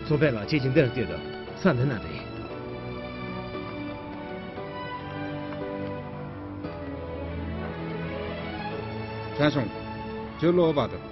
ཚོང་དཔོན་ལགས། ཁྱེད་ཀྱིས་འདིར་ལྟོས་དང་། ས་འདི་ན་རེད། ། ཁྱེད་ཆུང་། ཁྱོད་ལོག་པ་དང་